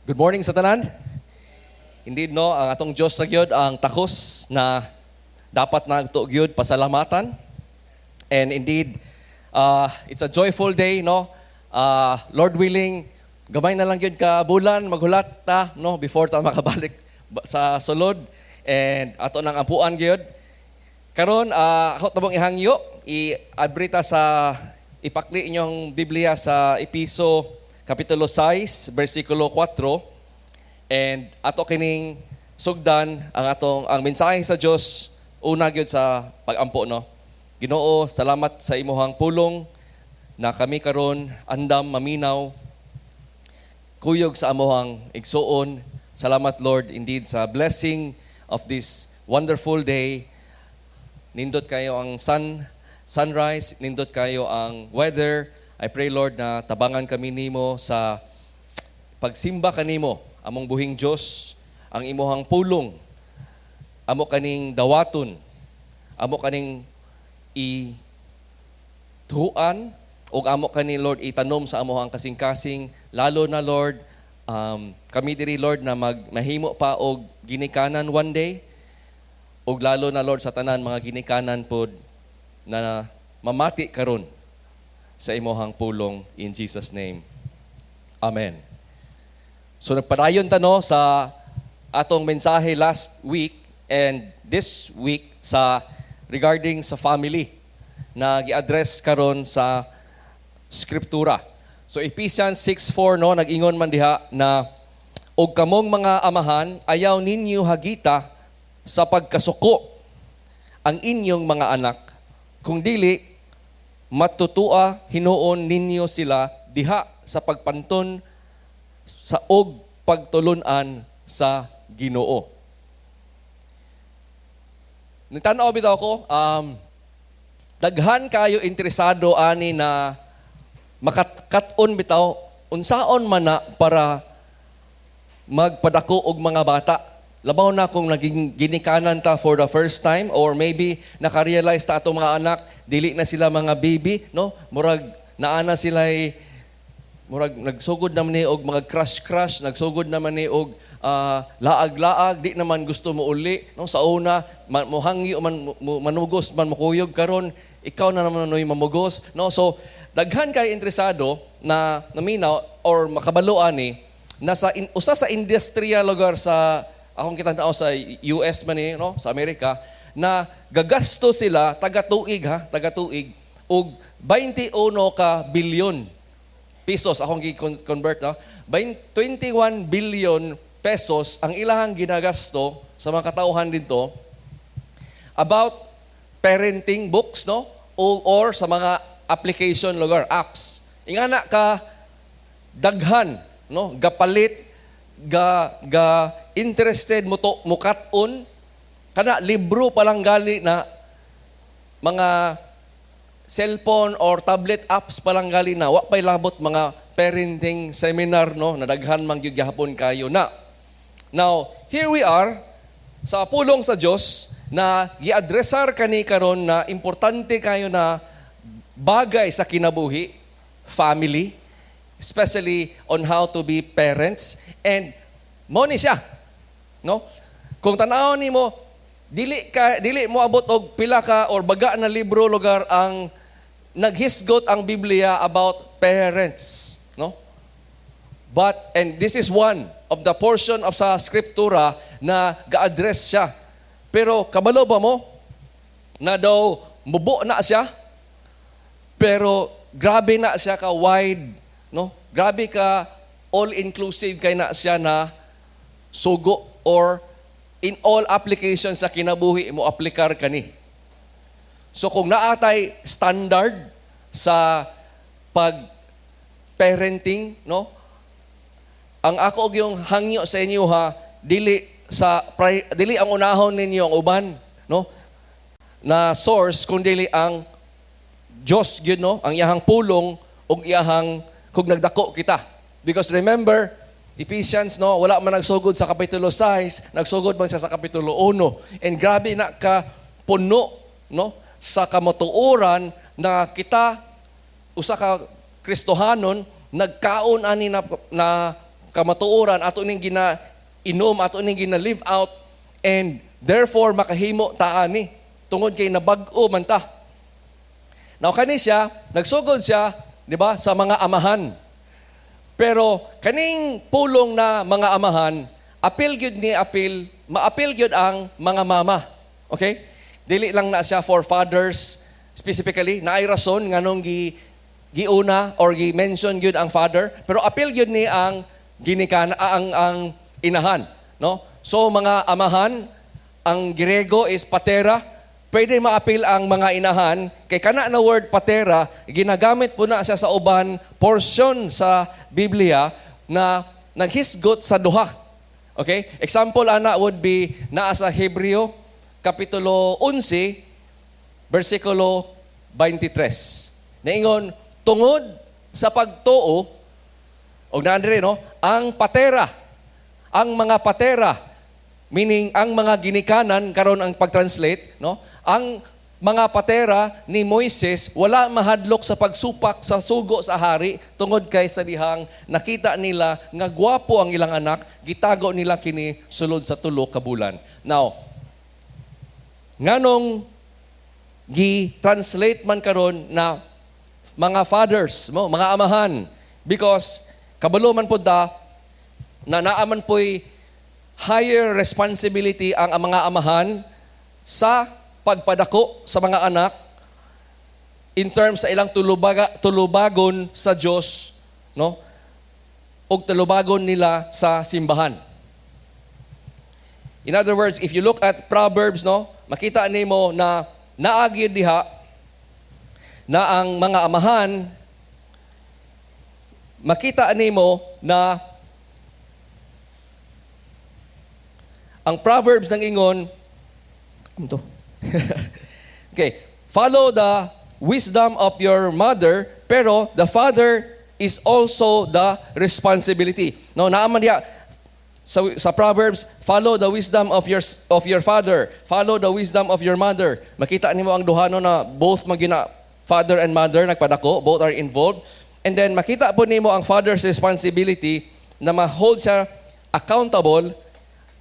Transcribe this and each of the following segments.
Good morning sa tanan. Indeed, no, ang atong Dios ra gyud ang takos na dapat nato gyud pasalamatan. And indeed, it's a joyful day, no? Lord willing, gamay na lang gyud ka bulan maghulat ta, no, before ta makabalik sa sulod and ato nang ampuan gyud. Karon, ako tabong ihangyo, i-abri ta sa ipakli inyong Biblia sa Epeso kapitulo 6 bersikulo 4 and ato kining sugdan ang atong ang mensahe sa Dios, una gyud sa pagampo, no. Ginoo, salamat sa imuhang pulong na kami karon andam maminaw kuyog sa amuhang igsuon. Salamat, Lord, indeed sa blessing of this wonderful day. Nindot kayo ang sunrise, nindot kayo ang weather. I pray, Lord, na tabangan kami nimo sa pagsimba kanimo, among buhing Dios, ang imuhang pulong. Amo kaning dawaton, amo kaning i tuan ug amo kani, Lord, itanom sa amohang kasing-kasing, lalo na, Lord, kami diri, Lord, na mag mahimo pa og ginikanan one day, ug lalo na, Lord, sa tanan mga ginikanan pod na mamati karon sa imuhang pulong, in Jesus' name. Amen. So nagpadayon ta, no, sa atong mensahe last week and this week sa regarding sa family na gi-address karon sa skriptura. So Ephesians 6:4, no, nag-ingon man diha na og kamong mga amahan, ayaw ninyo hagita sa pagkasuko ang inyong mga anak, kung dili matutua hinuon ninyo sila diha sa pagpanton sa og pagtulunan sa Ginoo. Nagtanaw bitaw ako, daghan kayo interesado ani na makakat-on bitaw unsaon man na para magpadako og mga bata. Labaw na kung naging ginikanan ta for the first time or maybe naka-realize ta atong mga anak dili na sila mga baby, no? Murag naa na sila, murag nagsugod naman ni og mga crush crush, nagsugod naman ni og laag-laag, di naman gusto mo uli, no? Sa una mohangyo man, manugos man, mokuyog. Karon ikaw na naman noy mamugos, no? So daghan kay interesado na naminaw or makabalo ani nasa usa sa industriya lugar sa akong kita sa US man ni, no, sa Amerika, na gagasto sila taga-tuig, ha, taga-tuig og 21 ka bilyon pesos, akong gi-convert, no, 21 billion pesos ang ilahang ginagasto sa mga katauhan dito about parenting books, no, o or sa mga application lugar, apps. Ingana ka daghan, no, gapalit, ga ga interested mo to mukat-on kana libro pa lang gali na mga cellphone or tablet apps pa lang gali na, wa pa'y labot mga parenting seminar, no, na daghan man gyud gihapon kayo na. Now, here we are sa pulong sa Dios na gi-addressar kani karon na importante kayo na bagay sa kinabuhi, family, especially on how to be parents, and mo ni siya, no? Kung tan-awon nimo, dili mo abot og pila ka or baga na libro lugar ang naghisgot ang Biblia about parents, no? But and this is one of the portion of sa skriptura na ga-address siya. Pero kabalo ba mo na daw mubo na siya? Pero grabe na siya ka wide, no? Grabe ka all-inclusive kay na siya na sugo or in all applications sa kinabuhi mo aplikar kani. So kung naatay standard sa pag parenting, no? Ang ako og yung hangyo sa inyo ha, dili ang unahon ninyo ang uban, no, na source, kundi ang Dios gyud, no, ang iyahang pulong ug iyahang kung nagdako kita. Because remember, Ephesians, no, wala man nagsugod sa kapitulo 6, nagsugod man siya sa kapitulo 1. And grabe na ka puno, no, sa kamatuoran na kita usa ka Kristohanon nagkaon ani na Kamatuoran ato ning gina inom, ato ning gina live out, and therefore makahimo ta ani tungod kay nabag-o man ta. Now kani siya, nagsugod siya, di ba, sa mga amahan. Pero kaning pulong na mga amahan, apil gyud ni apil, maapil gyud ang mga mama. Okay? Dili lang na siya for fathers specifically, naay rason nganong giuna or gi-mention gyud ang father, pero apil gyud ni ang ginikan ang inahan, no? So mga amahan, ang Grego is patera, pwede maapil ang mga inahan kay kana na word patera ginagamit po na siya sa uban portion sa Biblia na naghisgot sa duha. Okay? Example ana would be naa sa Hebreo kapitulo 11 bersikulo 23. Naingon, tungod sa pagtuo og naa diri, no, ang patera, ang mga patera, meaning ang mga ginikanan karon ang pag-translate, no, ang mga patera ni Moises wala mahadlok sa pagsupak sa sugo sa hari tungod kay sa dihang nakita nila nga gwapo ang ilang anak, gitago nila kini sulod sa 3 ka bulan. Now, nganong gi-translate man karon na mga fathers mo, mga amahan? Because kabalo man pud ta na naa man po'y higher responsibility ang mga amahan sa pagpadako sa mga anak in terms sa ilang tulubagon sa Dios, no, ug tulubagon nila sa simbahan. In other words, if you look at Proverbs, no, makita nimo na naa gyud diha na ang mga amahan, makita nimo na ang Proverbs ng ingon, ano to? Okay, follow the wisdom of your mother, pero the father is also the responsibility. No, naa man diha sa Proverbs, follow the wisdom of your father, follow the wisdom of your mother. Makita nimo ang duha, no, na both magina father and mother nagpadako, both are involved. And then makita po nimo ang father's responsibility na ma-hold siya accountable.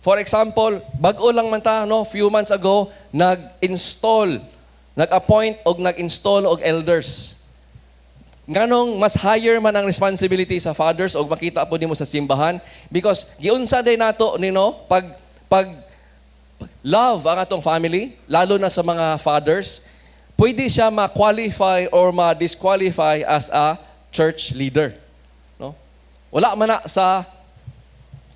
For example, bag-o lang man ta, no, few months ago, nag-install, nag-appoint og nag-install og elders. Nganong mas higher man ang responsibility sa fathers og makita po nimo sa simbahan? Because giunsa day nato nino pag love ang atong family, lalo na sa mga fathers, pwede siya ma-qualify or ma-disqualify as a church leader, no? Wala man na sa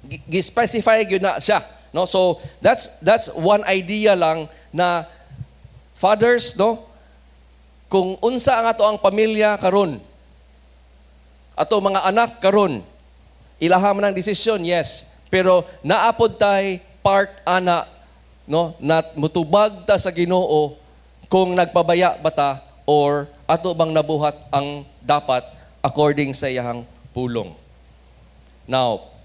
gi-specify gyud na siya, no? So that's one idea lang na fathers, no, kung unsa ang ato ang pamilya karon, ato mga anak karon, ilaha man ang desisyon, yes, pero naa pod tay part ana, no, na mutubag ta sa Ginoo kung nagpabaya ba ta or ato bang nabuhat ang dapat according sa iyang pulong. Now,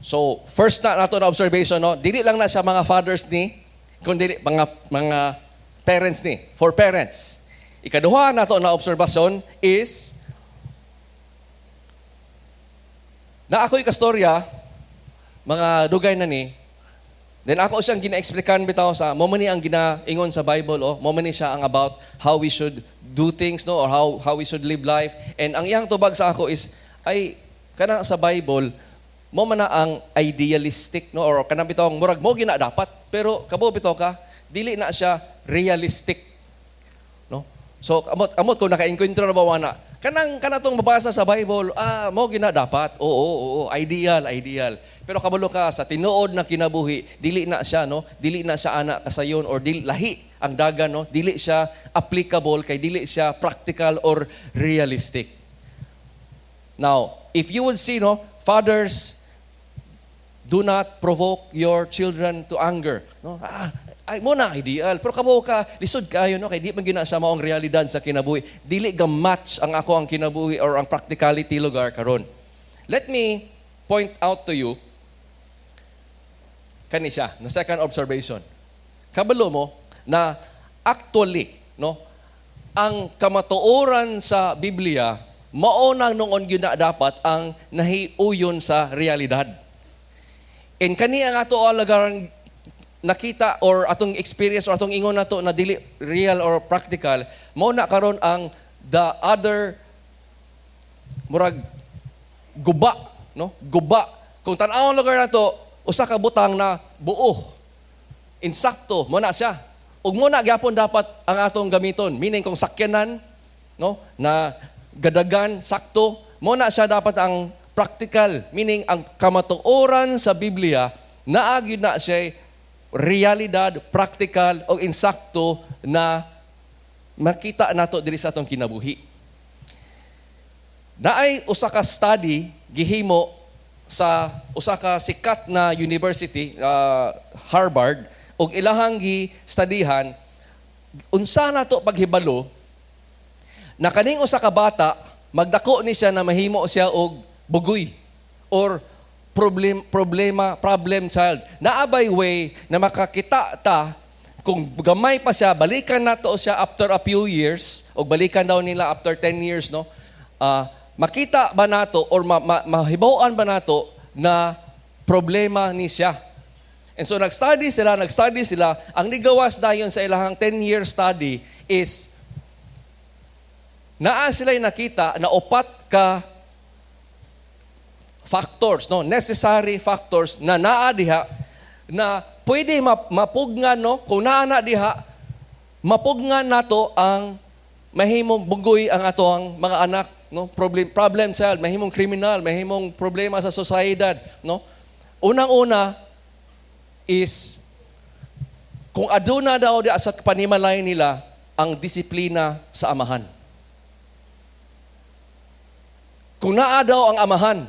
so first na nato na observation, no, dili lang na siya mga fathers ni, kundi mga parents ni, for parents. Ikaduha nato na obserbasyon is na ako'y kastorya, mga dugay na ni, then ako siyang gina-explican bitaw sa, mo man ni ang ginaingon sa Bible, oh, mo man ni siya ang about how we should do things, no, or how we should live life. And ang iyang tubag sa ako is, ay, kana sa Bible, mo man na ang idealistic, no, or kanang bitaw murag mo gina dapat, pero kabo bitaw ka dili na siya realistic, no? So amot ko naka-enkwentro na ba wana kanang kanatong mabasa sa Bible, ah, mo gina dapat, oo oo oo ideal ideal, pero kabalo ka sa tinuod na kinabuhi, dili na siya, no, dili na siya ana kasayon or dili lahi ang dagan, no, dili siya applicable kay dili siya practical or realistic. Now, if you would see, no, fathers, do not provoke your children to anger. No? Ah, ay mo na ideal. Pero kamo ka lisod kayo, no, kay di man gina siya maong realidad sa kinabuhi. Dili ga match ang ako ang kinabuhi or ang practicality lugar karon. Let me point out to you kani siya, na second observation. Kabalo mo na actually, no, ang kamatuoran sa Biblia Mao nang nuon gyud na dapat ang nahiuyon sa realidad. And kani ang ato alagarang nakita or atong experience or atong ingon nato na dili real or practical, mao na karon ang the other murag guba, no? Guba. Kung tan-awon lugar nato, usa ka butang na buo. Insakto, mo na siya. Ug mo na gyapon dapat ang atong gamiton. Meaning kung sakyanan, no, na gadagan, sakto, mo na siya dapat ang practical. Meaning ang kamatuoran sa Biblia, naa gyud na siya realidad, practical o insakto na makita nato diri sa atong kinabuhi. Naay usa ka study gihimo sa usa ka sikat na university, Harvard, ug ilahang gi-studyhan unsa nato paghibalo na kaning usa ka bata magdako ni siya na mahimo siya og bugoy or problem child. Naa bay way na makakita ta kung gamay pa siya, balikan nato siya after a few years o balikan daw nila after 10 years, no? Makita ba nato or mahibaw-an ba nato na problema ni siya? And so nag-study sila. Ang nigawas dayon sa ilahang 10-year study is naa sila nakita na upat ka factors, no, necessary factors na naa diha na pwede mapugngan, no, kung naa na diha, mapugngan nato ang mahimong bugoy ang ato ang mga anak, no, problem child, mahimong kriminal, mahimong problema sa sosyedad, no. Unang-una is kung aduna daw diha sa panimalay nila ang disiplina sa amahan. Kung naa daw ang amahan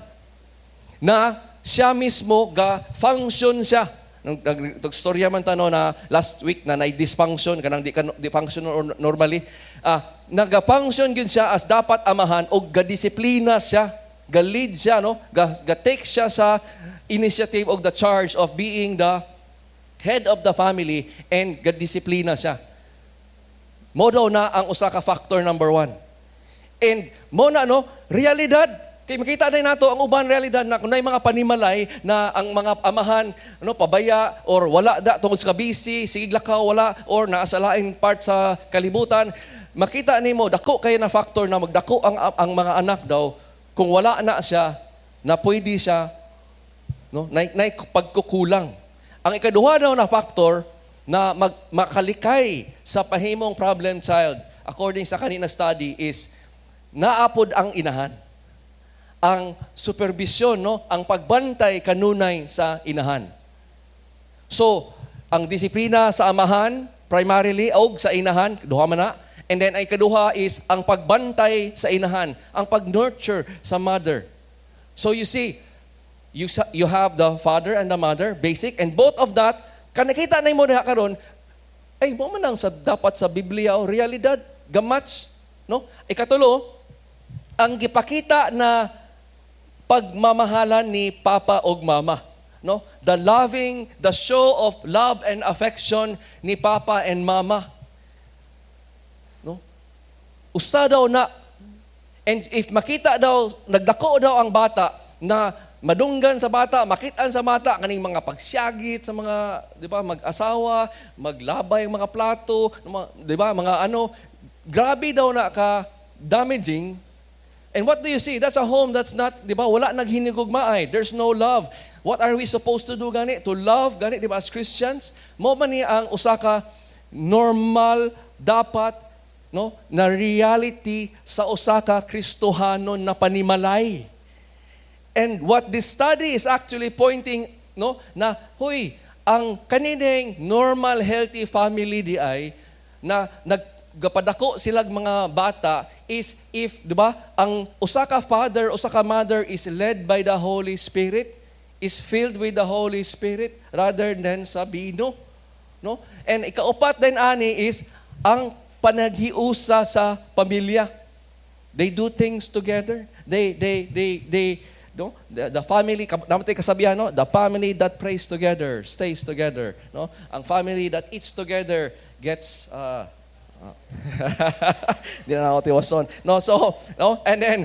na siya mismo ga function siya. Nag storya man ta, no, na last week na nay dysfunction kanang di ka di function or normally, naga-function gyud siya as dapat amahan og ga-disiplina siya, ga-lead siya, no, ga take siya sa initiative of the charge of being the head of the family and ga-disiplina siya. Mo daw na ang usa ka factor number one. And mo na, no, realidad. Kay makita na nato ang uban realidad na kung naay mga panimalay na ang mga amahan, no, pabaya or wala da tungod sa busy, sige lakaw, wala or naa sa laing part sa kalibutan, makita nimo dako kay na factor na magdako ang mga anak daw kung wala na siya na pwede siya, no, nay pagkukulang. Ang ikaduha daw na factor na makalikay sa pahimong problem child according sa kanina study is naapod ang inahan, ang supervision, no, ang pagbantay kanunay sa inahan. So, ang disiplina sa amahan primarily og sa inahan, duha man na. And then ay kaduha is ang pagbantay sa inahan, ang pag-nurture sa mother. So you see, you have the father and the mother, basic, and both of that, kanakita na mo diha karon, ay mo man ang sa, dapat sa Biblia o realidad, gamatch, no? Ikatulo, ang gipakita na pagmamahalan ni papa og mama, no? The loving, the show of love and affection ni papa and mama, no? Usa daw na. And if makita daw nagdako daw ang bata na madunggan sa bata, makitaan sa bata kaning mga pagsyagit sa mga, di ba, mag-asawa, maglabay ang mga plato, di ba, mga ano, grabe daw na ka damaging. And what do you see? That's a home that's not, di ba, wala naghinigugmaay. There's no love. What are we supposed to do gani? To love gani, di ba, as Christians? Mo man ni ang usa ka normal dapat, no, na reality sa usa ka Kristohanon na panimalay. And what this study is actually pointing, no, na huy, ang kanining normal healthy family di ay na naggapadako silag mga bata is if, di ba, ang usa ka father, usa ka mother is led by the Holy Spirit, is filled with the Holy Spirit rather than sa bino, no? And ikaupat din ani is ang panaghiusa sa pamilya. They do things together. They no, the family, namatay kasabihan, no, "The family that prays together stays together," no? Ang family that eats together gets Di na ako tiwason. No, so, no, and then,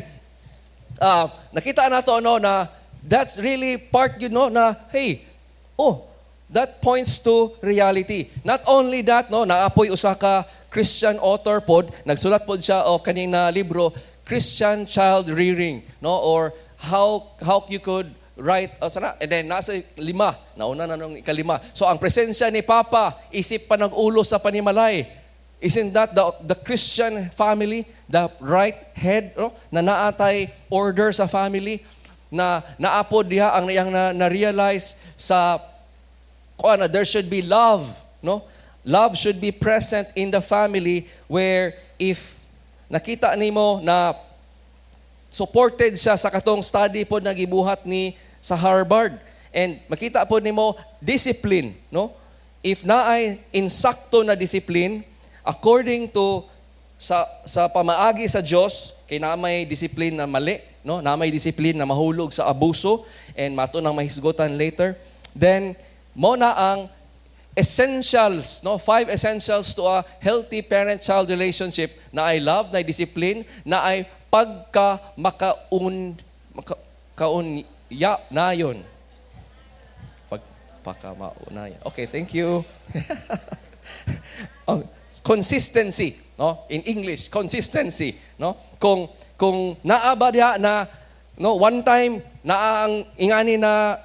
nakita nato, no, na that's really part na, hey, oh, that points to reality. Not only that, no, naa poy usa ka Christian author pod, nagsulat pod siya og kaning na libro, Christian Child Rearing, no, or how you could write, oh, sana, and then nasa lima, nauna na nung ikalima. So ang presensya ni Papa, isip panag-ulo sa panimalay. Isn't that the Christian family, the right head, no? Na naatay order sa family, na naa pod diha ang iyang na-realize sa kuan na there should be love, no? Love should be present in the family where if nakita nimo na supported siya sa katong study po na gibuhat ni sa Harvard. And makita po nimo discipline, no? If naay insakto na discipline according to sa pamaagi sa Dios, kay naa may discipline na mali, no? Naa may discipline na mahulog sa abuso and mato nang mahisgotan later. Then mo na ang essentials, no? Five essentials to a healthy parent-child relationship na ay love, na ay discipline, na ay pagka makaun maka, kaun ya nayon. Pag pagkamaunayan. Okay, thank you. Oh, consistency, no? In English, consistency, no? Kung naa ba diha na, no, one time naa ang ingani na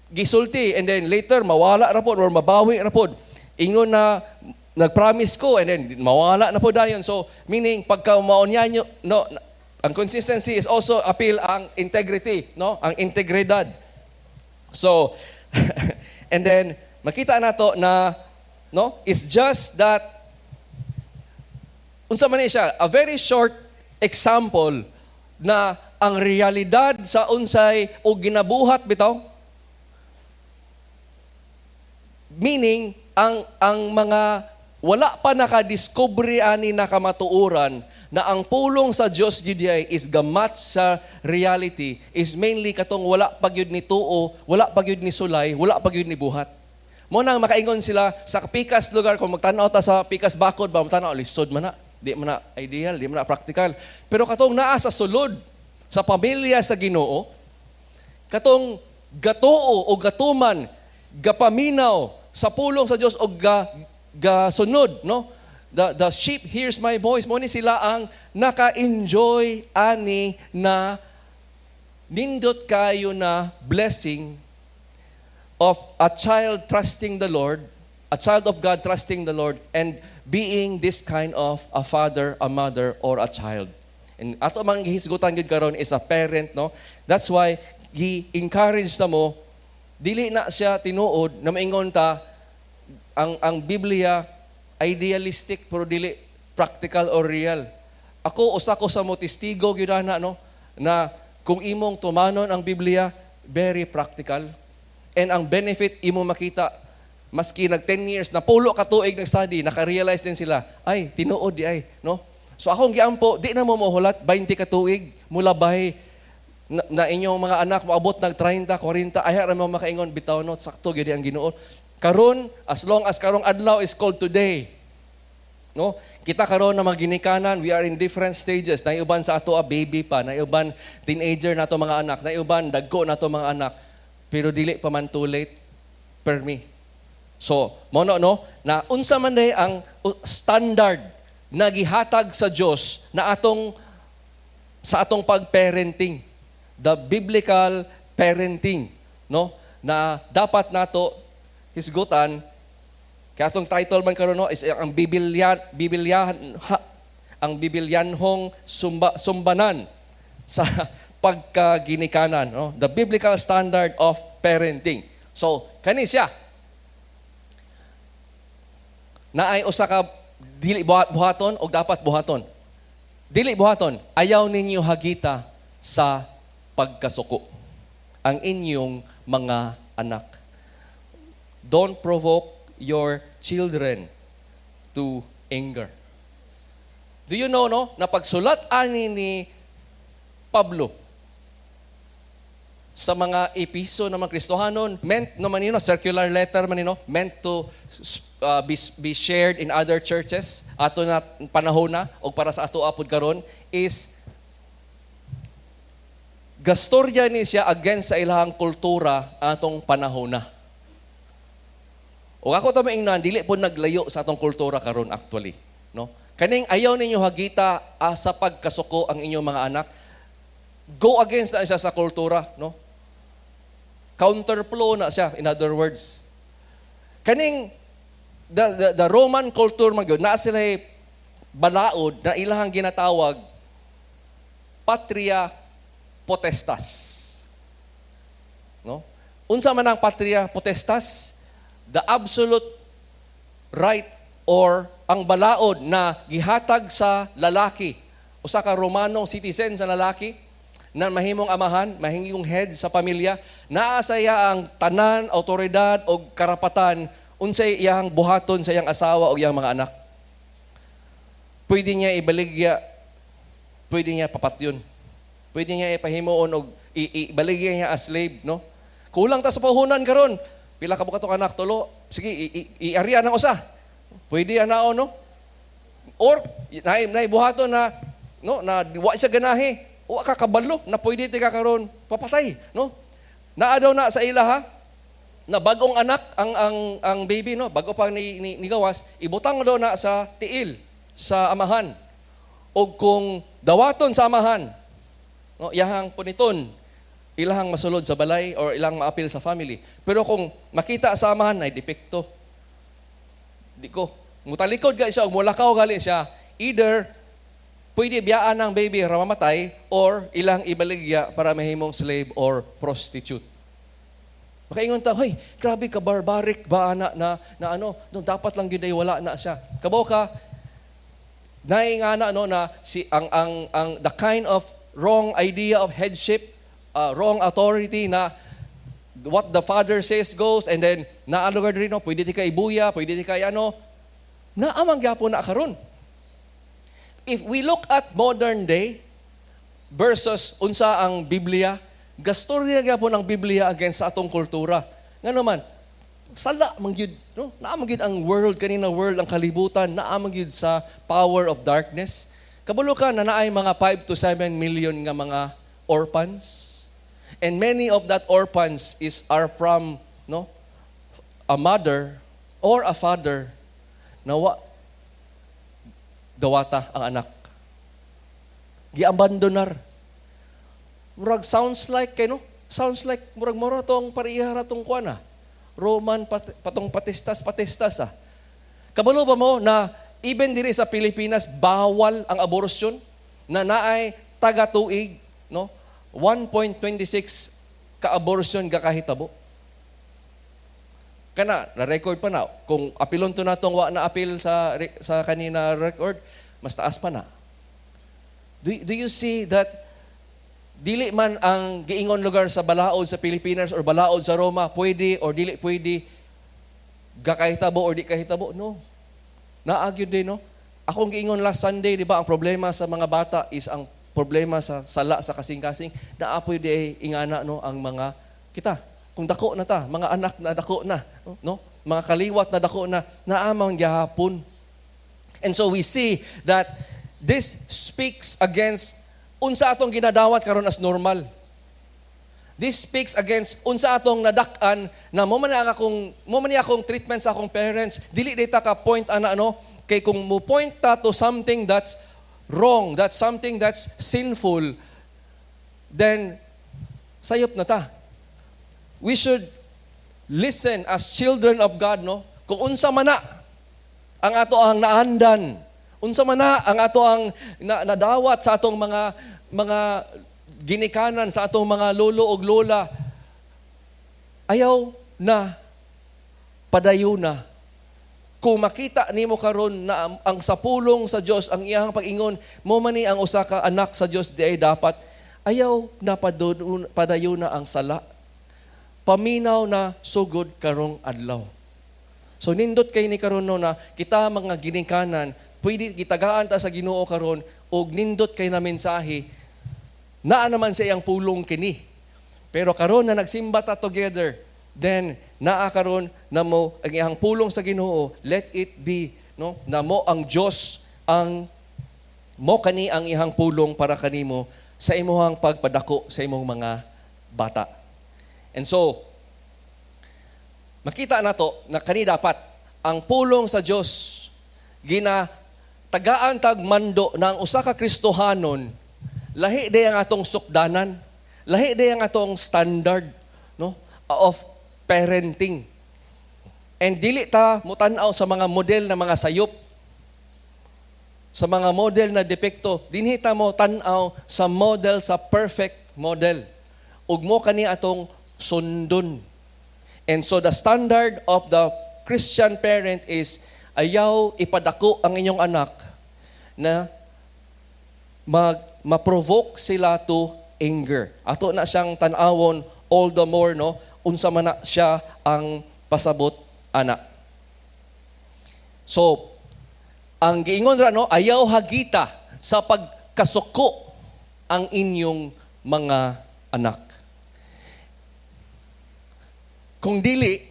gisulti and then later mawala ra pod or mabawi ra pod. Ingon na nagpromise ko and then mawala na po dayon. So meaning pagka maunya nyo, no, ang consistency is also appeal ang integrity, no? Ang integridad. So and then makita nato na, no, it's just that unsa man ni siya, a very short example na ang realidad sa unsay o ginabuhat bitaw, meaning ang mga wala pa nakadiscover ani na kamatuoran na ang pulong sa Dios gyud ay is gamat sa reality is mainly katong wala pa gyud ni tuo, wala pa gyud ni sulay, wala pa gyud ni buhat. Mo nang makaingon sila sa pikas lugar, kung magtan-aw ta sa pikas bakod ba, magtan-aw, lisod man na, di man na ideal, di man na practical. Pero katong naa sa sulod sa pamilya sa Ginoo, katong gatuo o gatuman, gapaminaw sa pulong sa Dios o ga gasunod, no? The sheep hears my voice. Mo ni sila ang naka-enjoy ani na nindot kayo na blessing of a child trusting the Lord, a child of God trusting the Lord and being this kind of a father, a mother, or a child. And ato mang gihisgutan gyud karon is a parent, no? That's why he encourage na mo, dili na siya tinuod na maingon ta ang Biblia idealistic pero dili practical or real. Ako usa ko sa mo testigo gyud ana, no, na kung imong tumanon ang Biblia, very practical. And ang benefit imo makita maski nag 10 years na pulo ka tuig nag-study, naka-realize din sila, ay, tinuod di ay, no? So akong giampo, di na mo mohulat 20 ka tuig mulabay na inyong mga anak moabot nag 30, 40, ay ra mo makaingon bitaw, no, sakto gyud ang Ginoo. Karon, as long as karong adlaw is called today. No? Kita karon na mga ginikanan, we are in different stages. Naay uban sa ato a baby pa, naay uban teenager nato mga anak, naay uban dagko nato mga anak. Pero dili pa man too late per me. So, mo no, no, na unsa man day ang standard na gihatag sa Dios na atong sa atong pag-parenting, the biblical parenting, no, na dapat nato hisgutan. Kaya atong title man karon, no, is ang Bibilyan Bibilyan ha, ang Bibilyanhong sumbanan sa pagkaginikanan, no, the biblical standard of parenting. So kani siya naay usa ka dili buhaton o dapat buhaton. Dili buhaton: ayaw ninyo hagita sa pagkasuko ang inyong mga anak. Don't provoke your children to anger. Do you know, no, na pagsulat ani ni Pablo Sa mga Episo ng mga Kristohanon, meant naman yun, circular letter man yun, meant to be shared in other churches ato na panahon na o para sa ato apod karon, is gastorya ni siya against sa ilahang kultura atong panahon na. O ako ta maingnan, dili po naglayo sa atong kultura karon actually, no? Kaning ayaw ninyo hagita sa pagkasuko ang inyong mga anak, go against na siya sa kultura, no? Counterflow na siya, in other words. Kaning the Roman culture man gyud, naa sila balaod na ilahang ginatawag patria potestas. No? Unsa man ang patria potestas? The absolute right or ang balaod na gihatag sa lalaki, usa ka Romano citizen sa lalaki na mahimong amahan, mahimong head sa pamilya, naa sa iya ang tanan, autoridad o karapatan unsay iyang buhaton sa iyang asawa o iyang mga anak. Pwede niya ibaligya, pwede niya papatyon. Pwede niya ipahimuon og ibaligya niya as slave, no? Kulang ta sa puhunan karon. Pila ka buka anak? Tulo. Sige, iarian ang usa. Pwede anao, no? Or naay buhaton na, no, na wa siya ganahi. Wa ka kabalo na pwede ti ka karon papatay, no? Naa daw na sa ila ha na bagong anak ang baby, no, bago pa ni gawas, ibutang daw na sa tiil sa amahan, og kung dawaton sa amahan, no, iyahang puniton, ilahang masulod sa balay or ilang maapil sa family. Pero kung makita sa amahan ay depekto, di ko mutalikod ga siya og mulakaw gali siya, either pwede biyaan ng baby ra mamatay or ilang ibaligya para mahimong slave or prostitute. Makaingon ta, "Hoy, grabe ka barbaric ba na, na, na ano, no, dapat lang gyud ay wala na siya." Kabaw ka, naingana, no, na si ang the kind of wrong idea of headship, wrong authority na what the father says goes, and then naalugar rin, no, pwede ti ka ibuya, pwede ti ka ano, naamang gyapon na karon. If we look at modern day versus unsa ang Biblia, gastorya gyapon ang Biblia against sa atong kultura. Ngano man, sala man gyud, no? Naa man gyud ang world kanina, world ang kalibutan, naa man gyud sa power of darkness. Kabalo ka na naay mga 5 to 7 million nga mga orphans. And many of that orphans is are from, no, a mother or a father na wa dawata ang anak. Giabandonar. Murag sounds like kay, no? Sounds like murag mora tong pareha ra tong kuan ah. Roman patong patestas patestas ah. Kabalo ba mo na even diri sa Pilipinas bawal ang abortion, na naay taga tuig, no, 1.26 ka abortion gakahitabo? Kana na record pa na. Kung apilon to natong wa na apil sa kanina record, mas taas pa na. Do you see that dili man ang giingon lugar sa balaod sa Pilipinas or balaod sa Roma pwede or dili pwede, gakahitabo or di kahitabo, no? Naa gyud din, no? Akong giingon last Sunday, di ba, ang problema sa mga bata is ang problema sa sala sa kasing-kasing. Naa poy di ingana, no, ang mga kita. Kung dako na ta, mga anak na dako na, no? Mga kaliwat na dako na, naamang gihapon. And so we see that this speaks against unsa atong ginadawat karon as normal. This speaks against unsa atong nadak-an na mo man ni akong treatment sa akong parents, dili dita ka point ana, ano, kay kung mo point ta to something that's wrong, that's something that's sinful, then sayop na ta. We should listen as children of God, no? Kung unsa man na ang ato ang naandan, unsa man na ang ato ang nadawat sa atong mga ginikanan, sa atong mga lolo ug lola, ayaw na padayon na. Kung makita nimo karon na ang sa pulong sa Dios, ang iyang pag-ingon, mo man ni ang usa ka anak sa Dios di ay dapat, ayaw na padayon na ang sala. Paminaw na sugod karong adlaw. So nindot kay ni karon, no, na kita mga ginikanan, pwede gitagaan ta sa Ginoo karon og nindot kay na mensahe. Naa naman sa iyang pulong kini. Pero karon na nagsimba ta together, then naa karon na mo ang iyang pulong sa Ginoo, let it be, no, na mo ang Dios ang mo kani ang iyang pulong para kanimo sa imuhang pagpadako sa imong mga bata. And so, makita nato na kani dapat ang pulong sa Dios gina tagaan tag mando na ang usa ka Kristohanon, lahi day ang atong sukdanan, lahi day ang atong standard, no, of parenting. And dili ta mutan-aw sa mga model na mga sayop, sa mga model na depekto, dinhi ta mo tan-aw sa model, sa perfect model. Ug mo kani atong sundon. And so the standard of the Christian parent is ayaw ipadako ang inyong anak na ma-provoke sila to anger. Ato na siyang tan-awon all the more, no, unsa man na siya ang pasabot ana. So ang giingon ra, no, ayaw hagita sa pagkasuko ang inyong mga anak. Kung dili,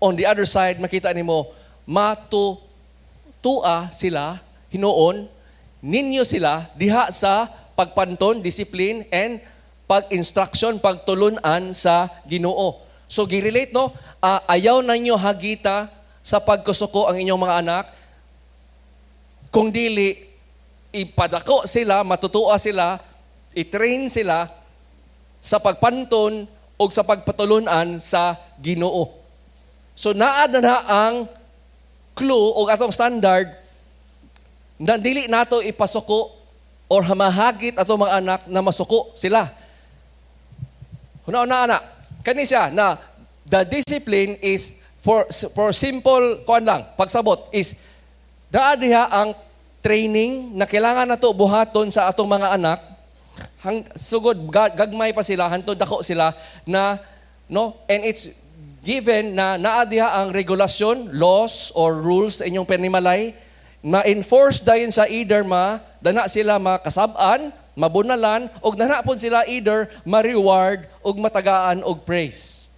on the other side, makita nimo matutua sila hinuon ninyo sila diha sa pagpanton, discipline and pag-instruction, pagtulunan sa Ginoo. So gi-relate, no, ayaw ninyo hagita sa pagkusuko ang inyong mga anak. Kung dili, ipadako sila, matutua sila, i-train sila sa pagpanton o sa pagpatulunan sa Ginoo. So naa na na ang clue o atong standard na dili nato ipasuko or mahagit ato mga anak na masuko sila. Huna-huna ana. Kani siya na the discipline is for simple kuan lang, pagsabot is naa diha ang training na kailangan nato buhaton sa atong mga anak hang sugod gagmay pa sila hantod dako sila na, no, and it's given na naa diha ang regulasyon, laws or rules sa inyong panimalay na enforce dayon sa either ma dana sila makasab-an, mabunalan, og dana pud sila either ma-reward og matagaan og praise.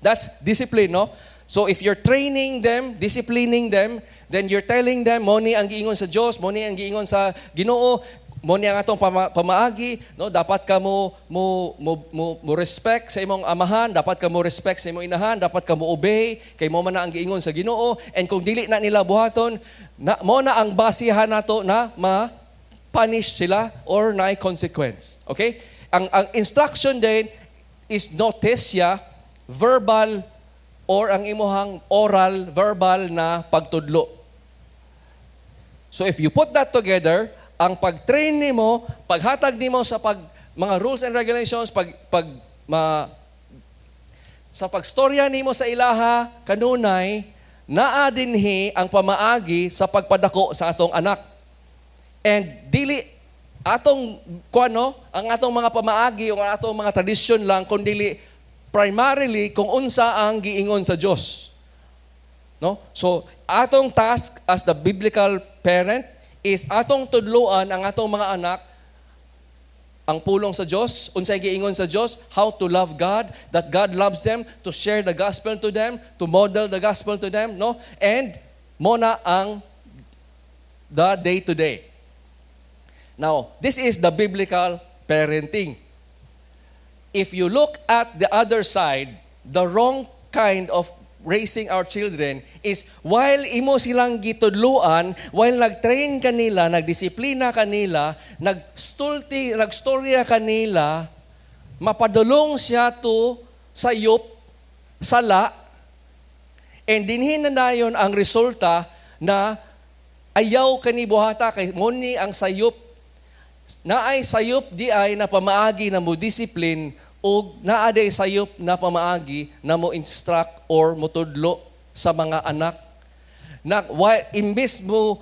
That's discipline, no? So if you're training them, disciplining them, then you're telling them, mo ni ang giingon sa Dios, mo ni ang giingon sa Ginoo, mo ni ang atong pamaagi, no? Dapat ka mo respect sa imong amahan, dapat ka mo respect sa imong inahan, dapat ka mo obey kay mo man na ang giingon sa Ginoo. And kung dili na nila buhaton, na mo na ang basihan nato na ma punish sila or naay consequence. Okay? Ang instruction din is noticia, verbal or ang imuhang oral, verbal na pagtudlo. So if you put that together, ang pag-train nimo, paghatag nimo sa pag mga rules and regulations, pag pag ma, sa pagstorya nimo sa ilaha kanunay, naa dinhi ang pamaagi sa pagpadako sa atong anak. And dili atong kuano ang atong mga pamaagi o ang atong mga tradisyon lang, kundi primarily kung unsa ang giingon sa Dios. No? So atong task as the biblical parent is atong tudluan ang atong mga anak ang pulong sa Dios, unsay giingon sa Dios, how to love God, that God loves them, to share the gospel to them, to model the gospel to them, no? And mo na ang the day to day. Now, this is the biblical parenting. If you look at the other side, the wrong kind of raising our children is while imo silang gitudluan, while nag-train kanila, nagdisiplina kanila, nagstulti, nagstorya kanila, mapadulong siya to sayop, sala, and dinhi na dayon ang resulta na ayaw kani buhata kay mo ni ang sayop, naay sayop di ay na pamaagi na mo discipline ug naa day sayop na pamaagi na mo instruct or motudlo sa mga anak na why, imbes mo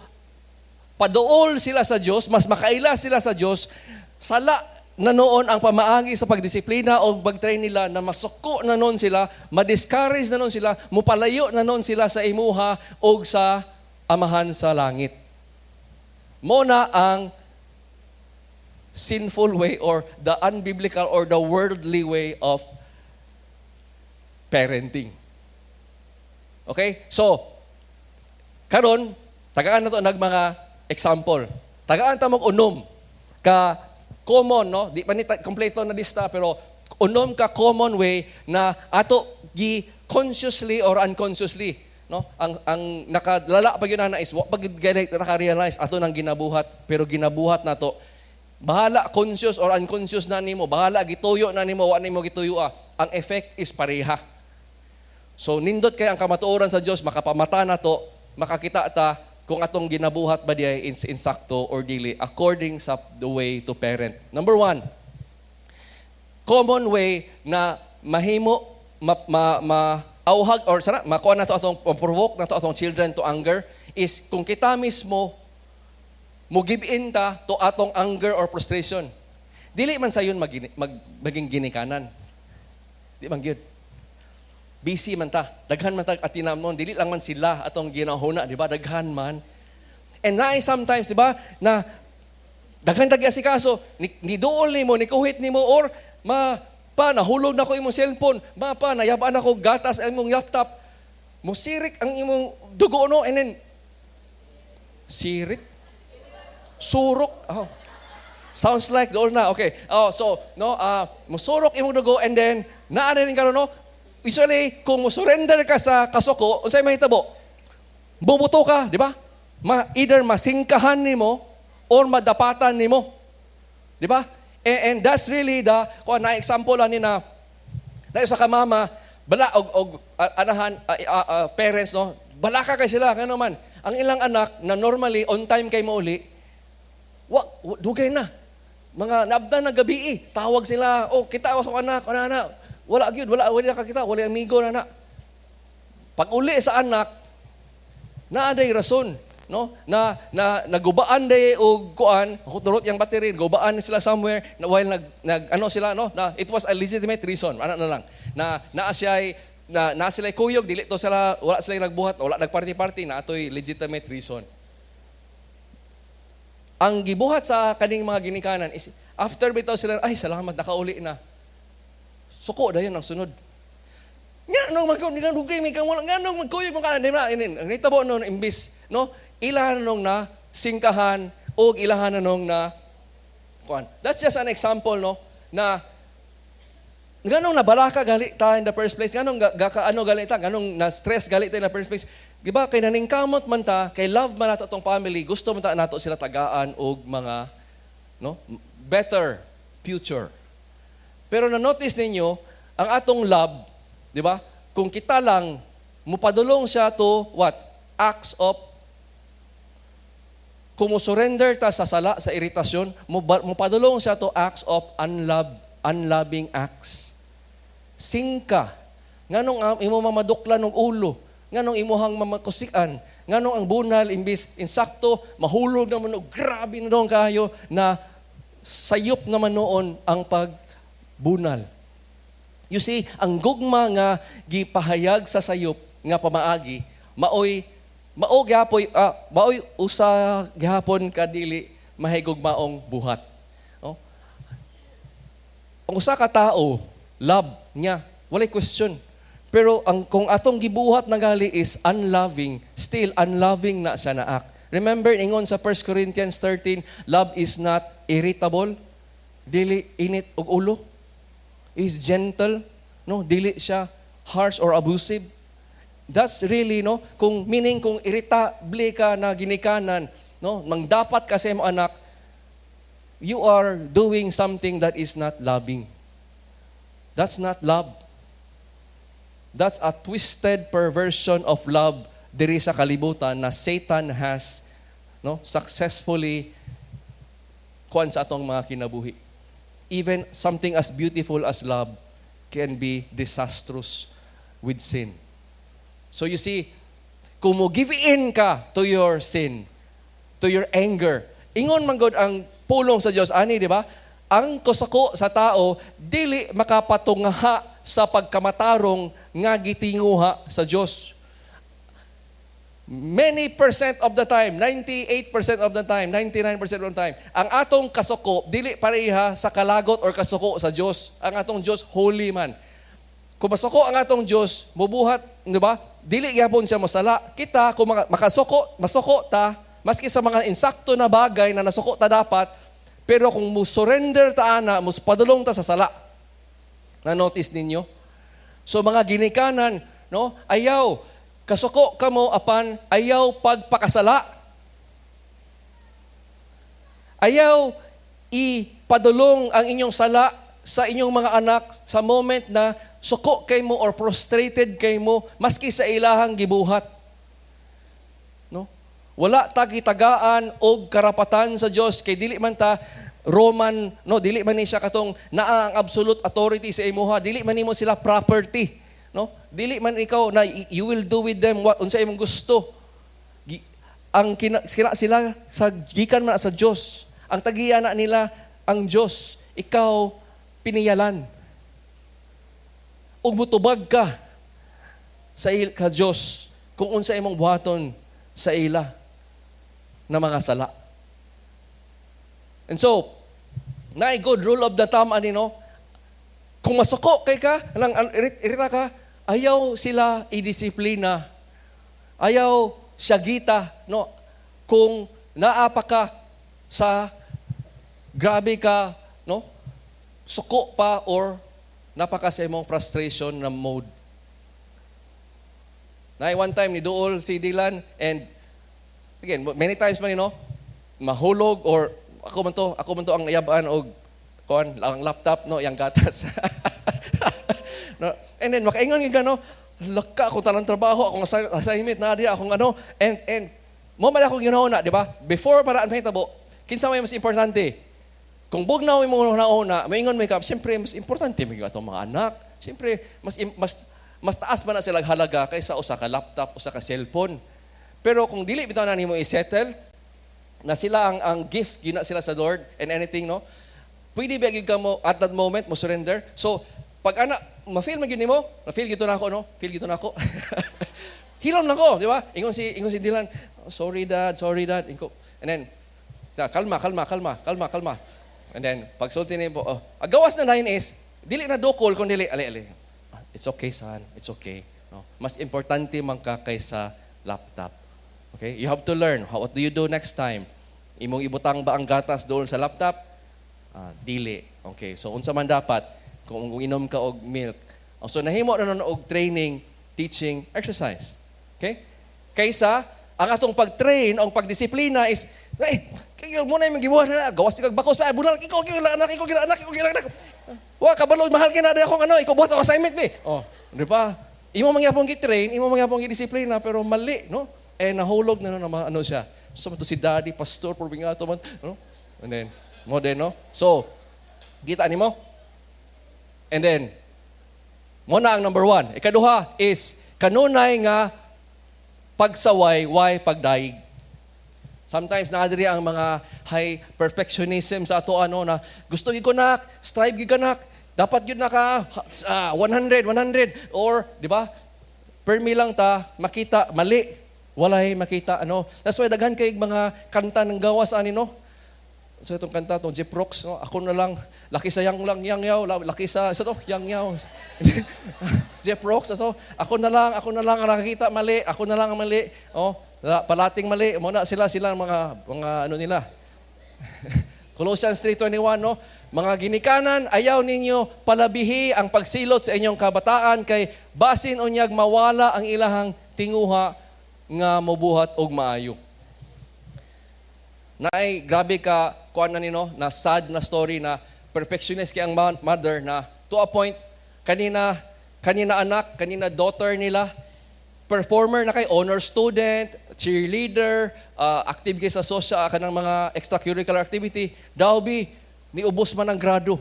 paduol sila sa Dios, mas makaila sila sa Dios, sala na noon ang pamaagi sa pagdisiplina o pag-train nila na masuko na noon sila, ma-discourage na noon sila, mupalayo na noon sila sa imuha o sa amahan sa langit. Mo na ang sinful way or the unbiblical or the worldly way of parenting. Okay? So, karon tagaan na to nag mga example. Tagaan ta mog unom ka common, no? Di pa ni kompleto na lista, pero unom ka common way na ato gi consciously or unconsciously, no, ang nakalala pa gyud na is wa pa gyud naka-realize ato nang ginabuhat, pero ginabuhat nato. Bahala conscious or unconscious na nimo, bahala gituyo na nimo, wa nimo gituyo, ang effect is pareha. So nindot kay ang kamatuoran sa Dios makapamata nato, makakita ta kung atong ginabuhat ba diay is insakto or dili according sa the way to parent. Number one, common way na mahimo ma auhag or sana makuha nato atong provoke nato atong children to anger is kung kita mismo mo give in ta to atong anger or frustration. Dili man sayon maging ginikanan. Di man gyud. Busy man ta. Daghan man ta atinamnon. Dili lang man sila atong ginahuna, di ba? Daghan man. And naay sometimes, di ba, na daghan tag asikaso, ni duol nimo, ni kuhit nimo or ma pa nahulog na ko imong cellphone, ma pa nayabaan ako gatas ang imong laptop. Musirik ang imong dugo, no, and then sirik, surok. Oh. Sounds like dool na. Okay. Oh, so no, musurok imong dugo and then naa rin karon, no. Usually kung mo surrender ka sa kasuko, unsay mahitabo? Bubuto ka, di ba? Either masingkahan nimo or madapatan nimo. Di ba? And that's really the kung na example ani na na isa ka mama bala og anahan, parents, no, balaka kay sila ngano man ang ilang anak na normally on time kay mauli wa dugay na mga naabdan na gabi, eh. Tawag sila, "Oh, kita ako anak, ana anak." Wala gyud, wala wala ka kita, wala amigo na na. Pag uli sa anak, naa day rason, no, na na nagubaan day og kuan, huturot yang battery, gubaan sila somewhere na while nag, nag ano sila, no, na it was a legitimate reason, ana na lang na naa siya na na sila kuyog, dili to sila, wala sila nagbuhat, wala nagparty-party, na atoy legitimate reason. Ang gibuhat sa kaning mga ginikanan is after bitaw sila, "Ay, salamat, nakauli na," suko dayon ang sunod. Nga nung mag nga dugay mi kang wala, nga nung magkuyog mo ka, di ba? Inin ang nitabo no, imbis, no, ilahan nung na singkahan og ilahan na nung na kuan. That's just an example, no, na nganong nabalaka gali ta in the first place, nganong gaka ano gali ta, nganong na stress gali ta in the first place, di ba? Kay naningkamot man ta, kay love man nato atong family, gusto man ta nato sila tagaan og mga, no, better future. Pero na notice ninyo ang atong love, di ba, kung kita lang mupadulong siya to what acts of kung mo surrender ta sa sala, sa iritasyon, mupadulong siya to acts of unloving acts. Singka. Nganong ang imo mamaduklan ng ulo, nganong imuhang mamakusikan, nganong ang bunal imbis insakto, mahulog naman og grabe na doon kayo na sayop naman noon ang pagbunal. You see, ang gugma nga gipahayag sa sayop nga pamaagi, maoy mao gyapoy maoy usa gihapon ka dili mahigugmaong buhat. Oh. Ang usa ka tao, love niya, walay question. Pero ang kung atong gibuhat na gali is unloving, still unloving na siya na act. Remember, ingon sa 1 Corinthians 13, love is not irritable, dili init og ulo, is gentle, no, dili siya harsh or abusive. That's really, no, kung meaning kung irritable ka na ginikanan, no, mang dapat kasi mo anak, you are doing something that is not loving. That's not love. That's a twisted perversion of love diri sa kalibutan na Satan has, no, successfully kuan sa atong mga kinabuhi. Even something as beautiful as love can be disastrous with sin. So you see, kung mo give in ka to your sin, to your anger, ingon man gud ang pulong sa Dios ani, di ba? Ang kusako sa tao dili makapatungaha sa pagkamatarong nga gitinguha sa Dios. Many percent of the time, 98% of the time, 99% of the time, ang atong kasuko dili pareha sa kalagot or kasuko sa Dios. Ang atong Dios, holy man. Kung masuko ang atong Dios, mubuhat, di ba? Dili gyapon siya mosala. Kita kung makasuko, masuko ta, maski sa mga insakto na bagay na nasuko ta dapat, pero kung mo surrender ta ana, mus padulong ta sa sala. Na-notice ninyo? So mga ginikanan, no? Ayaw kasuko kamo apan ayaw pagpakasala. Ayaw ipadulong ang inyong sala sa inyong mga anak sa moment na suko kay mo or frustrated kay mo maski sa ilahang gibuhat. No? Wala ta gitagaan og karapatan sa Dios kay dili man ta Roman, no, dili man ni siya katong naa ang absolute authority sa imuha, dili man nimo sila property, no? Dili man ikaw na you will do with them what unsa imong gusto. Ang kina sila sa gikan man sa Dios. Ang tagiya na nila ang Dios. Ikaw piniyalan. Ug mutubag ka sa Dios kung unsa imong buhaton sa ila na mga sala. And so, naay good rule of the thumb ani, no? Kung masuko kay ka, nang irita ka, ayaw sila idisiplina. Ayaw siyagita, no? Kung naa pa ka sa grabe ka, no? Suko pa or napaka sa imong frustration na mode. Na one time ni duol si Dylan and again, many times man, no, mahulog or ako man to ang yabaan og kuan ang laptop, no, yang gatas. No, and then makaingon gyud ka, no, laka ako tanang trabaho, akong assignment na diya, akong ano, and mo man akong ginauna, di ba? Before para ang mahitabo, kinsa may mas importante? Kung bugnaw mo una, maingon may ka, siyempre mas importante may atong mga anak. Siyempre mas taas man na sila halaga kaysa usa ka laptop, usa ka cellphone. Pero kung dili bitaw na nimo i-settle na sila ang gift gina sila sa Lord and anything, no? Pwede ba gyud ka mo at that moment mo surrender? So pag ana ma-feel man gyud nimo, ma-feel gyud na ako, no? Feel gyud na ako. Hilom lang ko, di ba? Ingon si Dylan, "Sorry, Dad, sorry, Dad." Ingon. And then, kalma, kalma, kalma, kalma, kalma. And then, pagsulti ni oh, ang gawas na line is, dili na dukol kung dili, ali, ali. "Ah, it's okay, son, it's okay." No? Mas importante man ka kaysa laptop. Okay? You have to learn. What do you do next time? Imong ibutang ba ang gatas doon sa laptop? Ah, dili. Okay. So unsa man dapat kung inom ka og milk? Oh, so nahimo na nun og training, teaching, exercise. Okay? Kaysa ang atong pag-train o pagdisiplina is, "Ay, kayo mo na yung gibuhat na, gawas kag bakos pa, bunal, ikaw, ikaw, anak, ikaw, anak, ikaw, anak. Wa, kabalo, mahal ka na, akong ano, ikaw buhat ang assignment, be." Oh, di ba? Imo mangyapong gi-train, imo mangyapong gi-disiplina, pero mali, no? Eh, nahulog na no, ano siya. So, to si Daddy, pastor, por man, no? And then, mo din, no? So, kita ni mo? And then, mo na ang number one. Ikaduha is, kanunay nga pagsaway, way pagdayeg. Sometimes naa diri ang mga high perfectionism sa ato ano na gusto gyud ko nak, strive gyud ka nak, dapat gyud naka 100, 100 or di ba? Permi lang ta makita mali. Walay makita ano. That's why daghan kay mga kanta ng gawas ani, no. So itong kanta tong Jeep Rocks, no? Ako na lang laki sa yang lang yang yaw, laki sa to yang yaw. Jeff Rocks, so ako na lang ang nakakita mali, ako na lang ang mali. Oh, palating mali, mo na sila sila ang mga ano nila. Colossians 3:21, no? Mga ginikanan, ayaw ninyo palabihi ang pagsilot sa inyong kabataan kay basin unyag mawala ang ilahang tinguha nga mobuhat og maayo. Naay grabe ka kuan na nino na sad na story na perfectionist kay ang mother na to a point kanina kanina anak, kanina daughter nila, performer na kay honor student, cheerleader, active kay sa social kanang mga extracurricular activity, daw bi niubos man ang grado.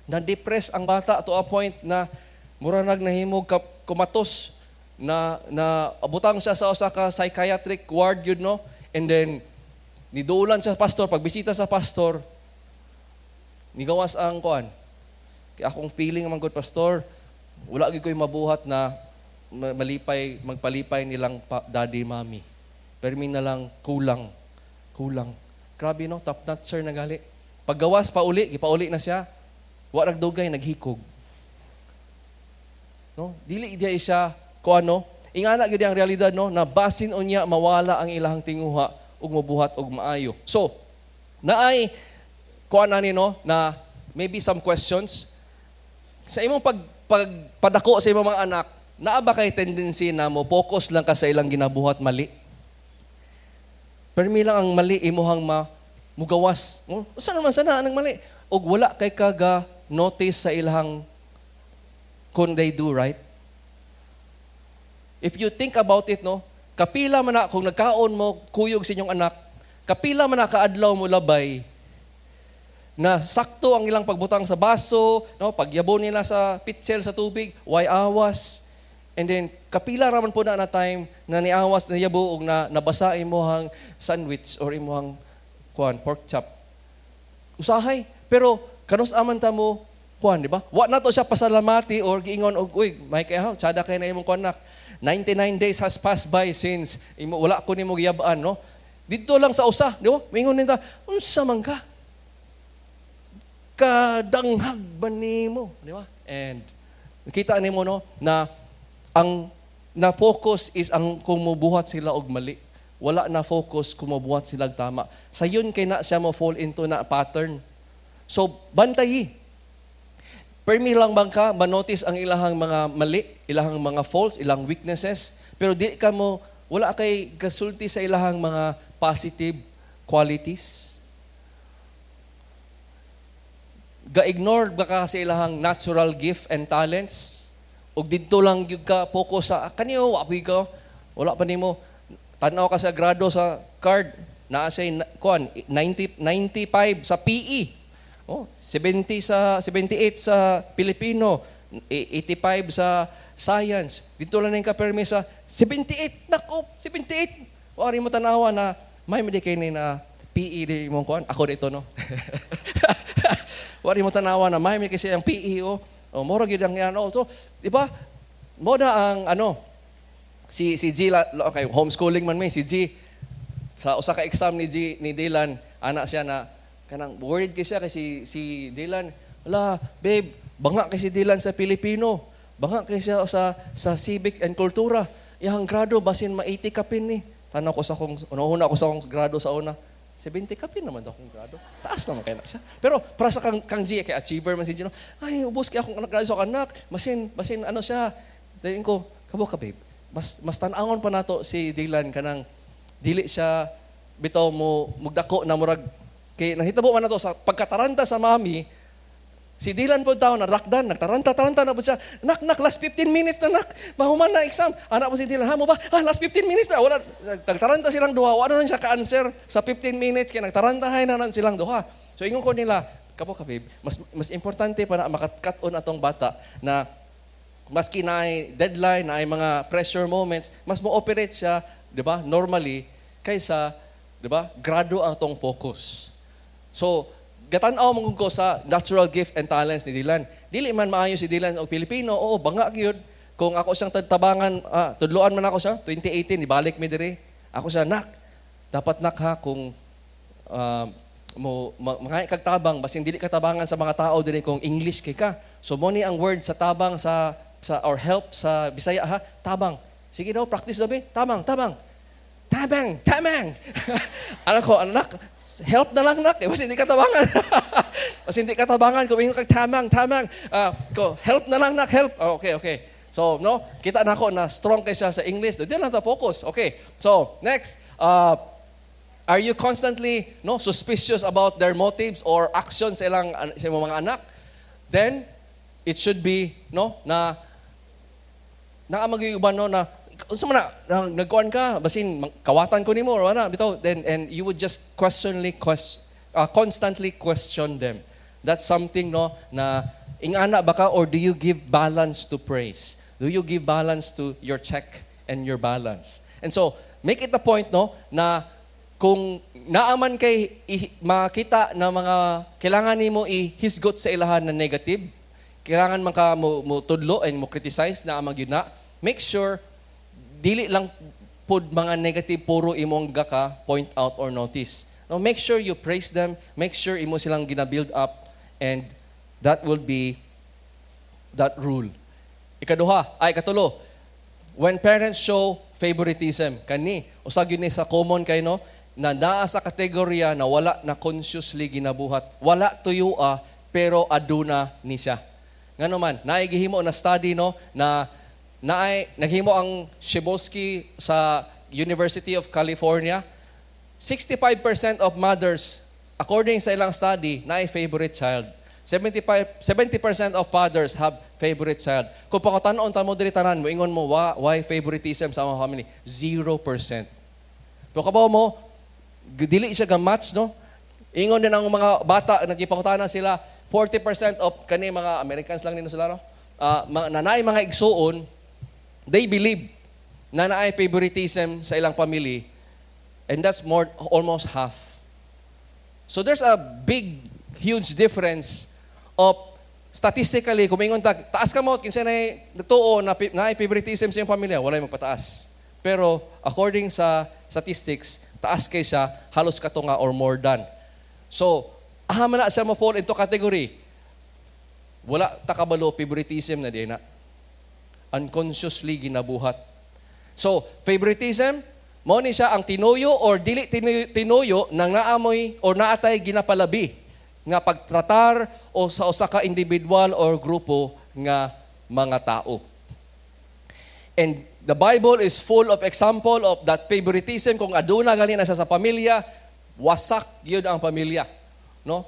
Na-depress ang bata to a point na mura nag nahimog kumatos na na abutang siya sa usa ka psychiatric ward yun, no? And then nidulan sa pastor, pagbisita sa pastor, nigawas ang kuan. Kaya akong feeling man good, pastor, wala gyud ko'y mabuhat na malipay, magpalipay nilang daddy, mommy. Permi na lang kulang. Kulang. Grabe, no, top notcher na gali. Paggawas pa uli, gipauli na siya. Wa nagdugay, naghikog. No? Dili diya siya ko ano, ingana gyud ang realidad, no, na basin unya mawala ang ilahang tinguha ug mobuhat og maayo. So, naay kuan ani, no, na maybe some questions sa imong pagpadako sa imong mga anak, naa ba kay tendency na mo focus lang ka sa ilang ginabuhat mali? Permi lang ang mali imuhang ma mugawas. Oh, usa naman sana anang mali? Og wala kay kaga notice sa ilahang kung they do right. If you think about it, no, kapila man na kung nagkaon mo kuyog sa inyong anak, kapila man na kaadlaw mo labay na sakto ang ilang pagbutang sa baso, no, pagyabo nila sa pitsel sa tubig, way awas. And then kapila ra man po na na time na niawas na yabo og na nabasa imuhang sandwich or imuhang kuan, pork chop. Usahay, pero kanus aman ta mo kuan, di ba? Wa na to siya pasalamati or giingon og, "Uy, may kay ha, tsada kay na imong kuan, nak. 99 days has passed by since imo wala ko nimo giyabaan," no? Didto lang sa usa, di ba? Mingon ninta, "Unsa man ka? Kadanghag ba nimo?" Di ba? And nakita nimo, no, na ang na focus is ang kung mobuhat sila og mali. Wala na focus kung mobuhat sila og tama. Sayon kay na siya mo fall into na pattern. So bantayi. Permi lang bang ka ma-notice ang ilahang mga mali, ilahang mga faults, ilang weaknesses, pero di ka mo wala kay gasulti sa ilahang mga positive qualities? Ga-ignore ba ka sa ilahang natural gift and talents? Ug didto lang gyud ka focus sa kaniyo, wa ka, wala pa nimo tan-aw ka sa grado sa card, naa siya kuan 90 95 sa PE. Oh, 70 sa 78 sa Pilipino, 85 sa science. Dito lang ka permi sa 78. Nako, 78. Wari mo tanawa na may medi kay ni na PE di mong kuan. Ako dito, no. Wari mo tanawa na may medi kasi ang PE, oh. Oh, mura gyud ang yan. Oh, so, di ba? Mo na ang ano si si G okay, homeschooling man may si G sa usa ka exam ni G ni Dylan, ana siya na kanang worried kay siya kay si si Dylan, "Wala, babe, banga kay si Dylan sa Pilipino. Banga kay siya sa civic and kultura. Iyang grado basin ma-80 kapin ni." Tanaw ko sa akong unahuna ko sa akong grado sa una. 70 kapin naman daw akong grado. Taas naman kay na siya. Pero para sa kang G, kay achiever man si G, no? "Ay, ubos kay akong anak grado sa akong anak. Basin ano siya." Dayon ko, "Kabo ka, babe. Mas tan-awon pa nato si Dylan kanang dili siya bitaw mo mugdako na murag kay nahitabo man nato sa pagkataranta sa mami." Si Dylan po daw, narakdan, nagtaranta-taranta na po siya. "Nak, nak, last 15 minutes na, nak. Mahuman na exam." Anak po si Dylan, "Ha mo ba? Ah, last 15 minutes na." Wala, nagtaranta silang duha. Wala na siya ka-answer sa 15 minutes, kaya nagtarantahay na nan silang duha. So ingon ko nila, "Kapo ka, babe, mas importante pa na makakat on atong bata na maski na ay deadline, na ay mga pressure moments, mas mo-operate siya, di ba, normally, kaysa, di ba, grado ang atong focus." So, gatan-aw mo ko sa natural gift and talents ni Dylan. Dili man maayo si Dylan og Pilipino, oo, banga gyud. Kung ako siyang tabangan, tudloan man ako siya, 2018, ibalik mi diri. Ako siya, "Nak, dapat, nak, ha, kung mo mga kag tabang, basin dili ka tabangan sa mga tao diri kung English kay ka. So mo ni ang word sa tabang sa or help sa Bisaya ha, tabang. Sige daw, practice daw be, tabang, tabang. Tabang, tabang." Anak ko, "Anak, help na lang, nak. Eh, basta hindi ka tabangan. Basta hindi ka tabangan, kung ingon kag tamang, tamang. Ko, help na lang, nak, help." Oh, okay. So, no, kita na ako na strong kay siya sa English. Di lang ta focus. Okay. So, next, are you constantly, no, suspicious about their motives or actions sa ilang sa imong mga anak? Then it should be, no, na naa magyuban, no, na unsa man na nagkuan ka, basin kawatan ko nimo or wala bitaw, then and you would just constantly question them. That's something, no, na ingana ba ka or do you give balance to praise? Do you give balance to your check and your balance? And so make it a point, no, na kung naaman kay makita na mga kailangan nimo ihisgot sa ilahan na negative, kailangan man ka mo tudlo and mo criticize na amang gyud na. Make sure dili lang pud mga negative puro imong gaka point out or notice. No, make sure you praise them, make sure imo silang gina-build up, and that will be that rule. Ikaduha, ay katulo, when parents show favoritism, kani, usa gyud ni sa common kay, no, na naa sa kategorya na wala na consciously ginabuhat. Wala tuyua, pero aduna ni siya. Ngano man, naay gihimo na study, no, na naay naghimo ang Shiboski sa University of California. 65% of mothers, according sa ilang study, naay favorite child. 75 70% of fathers have favorite child. Kung pangutan-on ta mo diri tanan, moingon mo, why favoritism sa among family? 0%. Pero kabaw mo, dili siya ga-match, no? Ingon din ang mga bata, nagipangutana sila, 40% of kani mga Americans lang nino sila, no? Mga, na naay mga igsuon, they believe na naay favoritism sa ilang family, and that's more almost half. So there's a big, huge difference of statistically, kung ingon ta, "Taas ka mo, kinsa na nagtuo na naay favoritism sa iyong pamilya," walay magpataas. Pero according sa statistics, taas kay siya, halos katunga or more than. So, aha man na siya mo-fall into category. Wala ta kabalo, favoritism na di na. Unconsciously ginabuhat. So, favoritism, mao ni siya ang tinuyo or dili tinuyo nang naamoy or naatay ginapalabi nga pagtratar o sa usa ka individual or grupo nga mga tao. And the Bible is full of example of that favoritism. Kung aduna gani na siya sa pamilya, wasak gyud ang pamilya. No?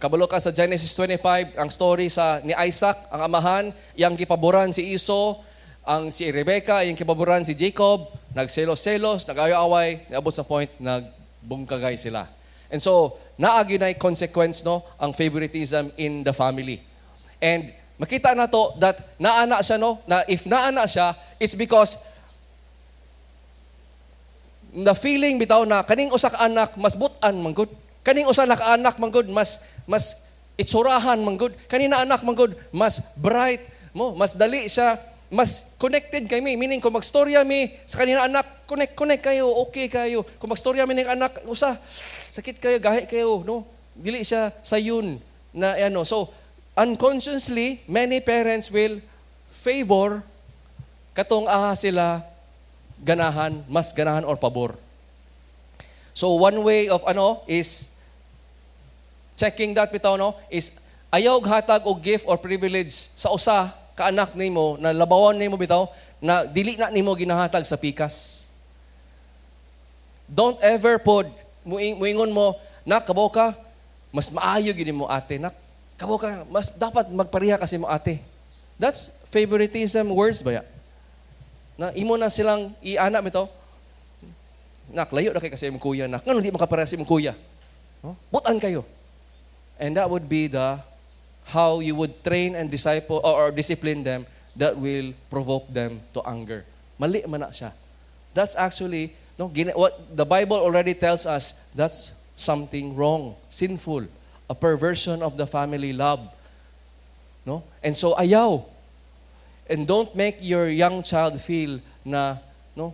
Kabalo ka sa Genesis 25, ang story sa ni Isaac, ang amahan, iyang gipaboran si Esau, ang si Rebecca, iyang gipaboran si Jacob, nagselos-selos, nag-away-away, niabot sa point nagbungkagay sila. And so, naa gyud nay consequence, no, ang favoritism in the family. And makita na to that naana siya, no, na if naana siya, it's because the feeling bitaw na kaning usa ka anak mas butan man gud. Kaning usa na ka anak man gud mas itsurahan man gud. Kanina anak man gud mas bright mo, mas dali siya, mas connected kami. Meaning kung magstorya mi sa kanina anak, connect connect kayo, okay kayo. Kung magstorya mi ning anak usa, sakit kayo, gahi kayo, no? Dili siya sayon na ano. So unconsciously, many parents will favor katong aha sila ganahan, mas ganahan or pabor. So one way of ano is checking that bitaw, no, is ayaw hatag og gift or privilege sa usa ka anak nimo na labawan nimo bitaw na dili na nimo ginahatag sa pikas. Don't ever pod muingon mo, "Nak, kabaw ka, mas maayo gyud mo ate, nak. Kabaw ka, mas dapat magpareha kasi mo ate." That's favoritism words ba ya? Na imo na silang iana bitaw. "Nak, layo na kay kasi imong kuya, nak. Ngano di mo kapareha sa imong kuya? No? Butan kayo." And that would be the how you would train and disciple or discipline them that will provoke them to anger. Mali man na siya. That's actually, no, what the Bible already tells us, that's something wrong, sinful, a perversion of the family love. No? And so ayaw. And don't make your young child feel na, no,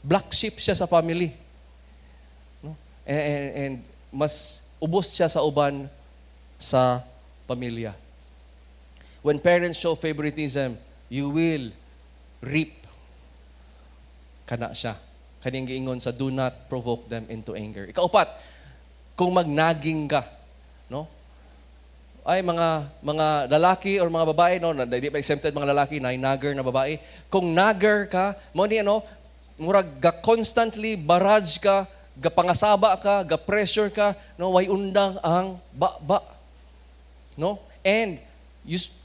black sheep siya sa family. No? And mas ubos siya sa uban sa pamilya. When parents show favoritism, you will reap kana siya. Kaning giingon sa do not provoke them into anger. Ikaupat, kung magnaging ka, no? Ay mga lalaki or mga babae, no, na di pa exempted mga lalaki na nagger na babae. Kung nagger ka, mo ni ano, murag ga constantly barrage ka, ga pangasaba ka, ga pressure ka, no, way undang ang ba-ba. No? And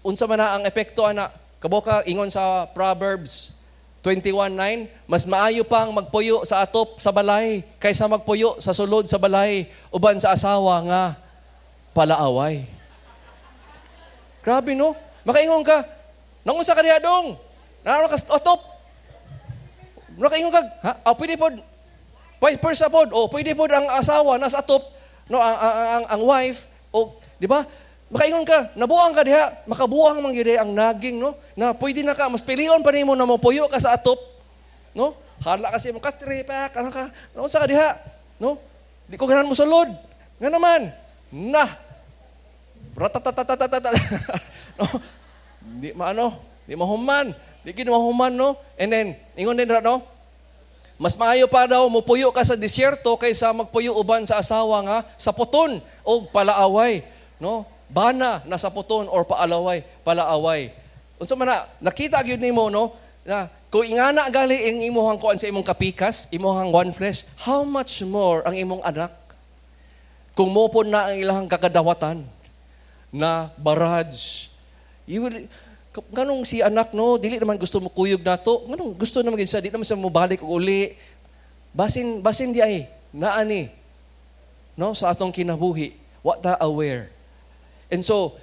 unsa man na ang epekto ana? Kabaw ka ingon sa Proverbs 21:9, mas maayo pang magpuyo sa atop sa balay kaysa magpuyo sa sulod sa balay uban sa asawa nga palaaway. Grabe, no? Makaingon ka, "Nangunsa ka diha dong? Naa ka sa atop." Makaingon ka, "Ha? Oh, pwede pod. Vice versa pod. Oh, pwede pod ang asawa nasa atop, no, ang wife, o, di ba? Makaingon ka, nabuang ka diha, makabuang man gyud ang nagging, no? Na pwede na ka, mas pilion pa nimo na mopuyo ka sa atop, no? Hala kasi mo katre pa, ano ka, unsa ka diha, no? Di ko ganahan mo sulod. Nga naman, na ratatatatata, no? Di maano, di mahuman, di gid mahuman, no? And then ingon din ra, no? Mas maayo pa daw mupuyo ka sa disyerto kaysa magpuyo uban sa asawa nga saputon o palaaway, no? Bana na saputon or paalaway, palaaway. Unsa man na nakita gyud nimo, no, na kung ingana gali ang imuhang kuan sa imong kapikas, imuhang one flesh, how much more ang imong anak kung mopon na ang ilahang kakadawatan na barrage? You will nganong si anak, no, dili naman gusto mo kuyog nato, nganong gusto naman gid siya, di naman siya mobalik og uli. Basin di ay naani, no, sa atong kinabuhi, wa ta aware. And so,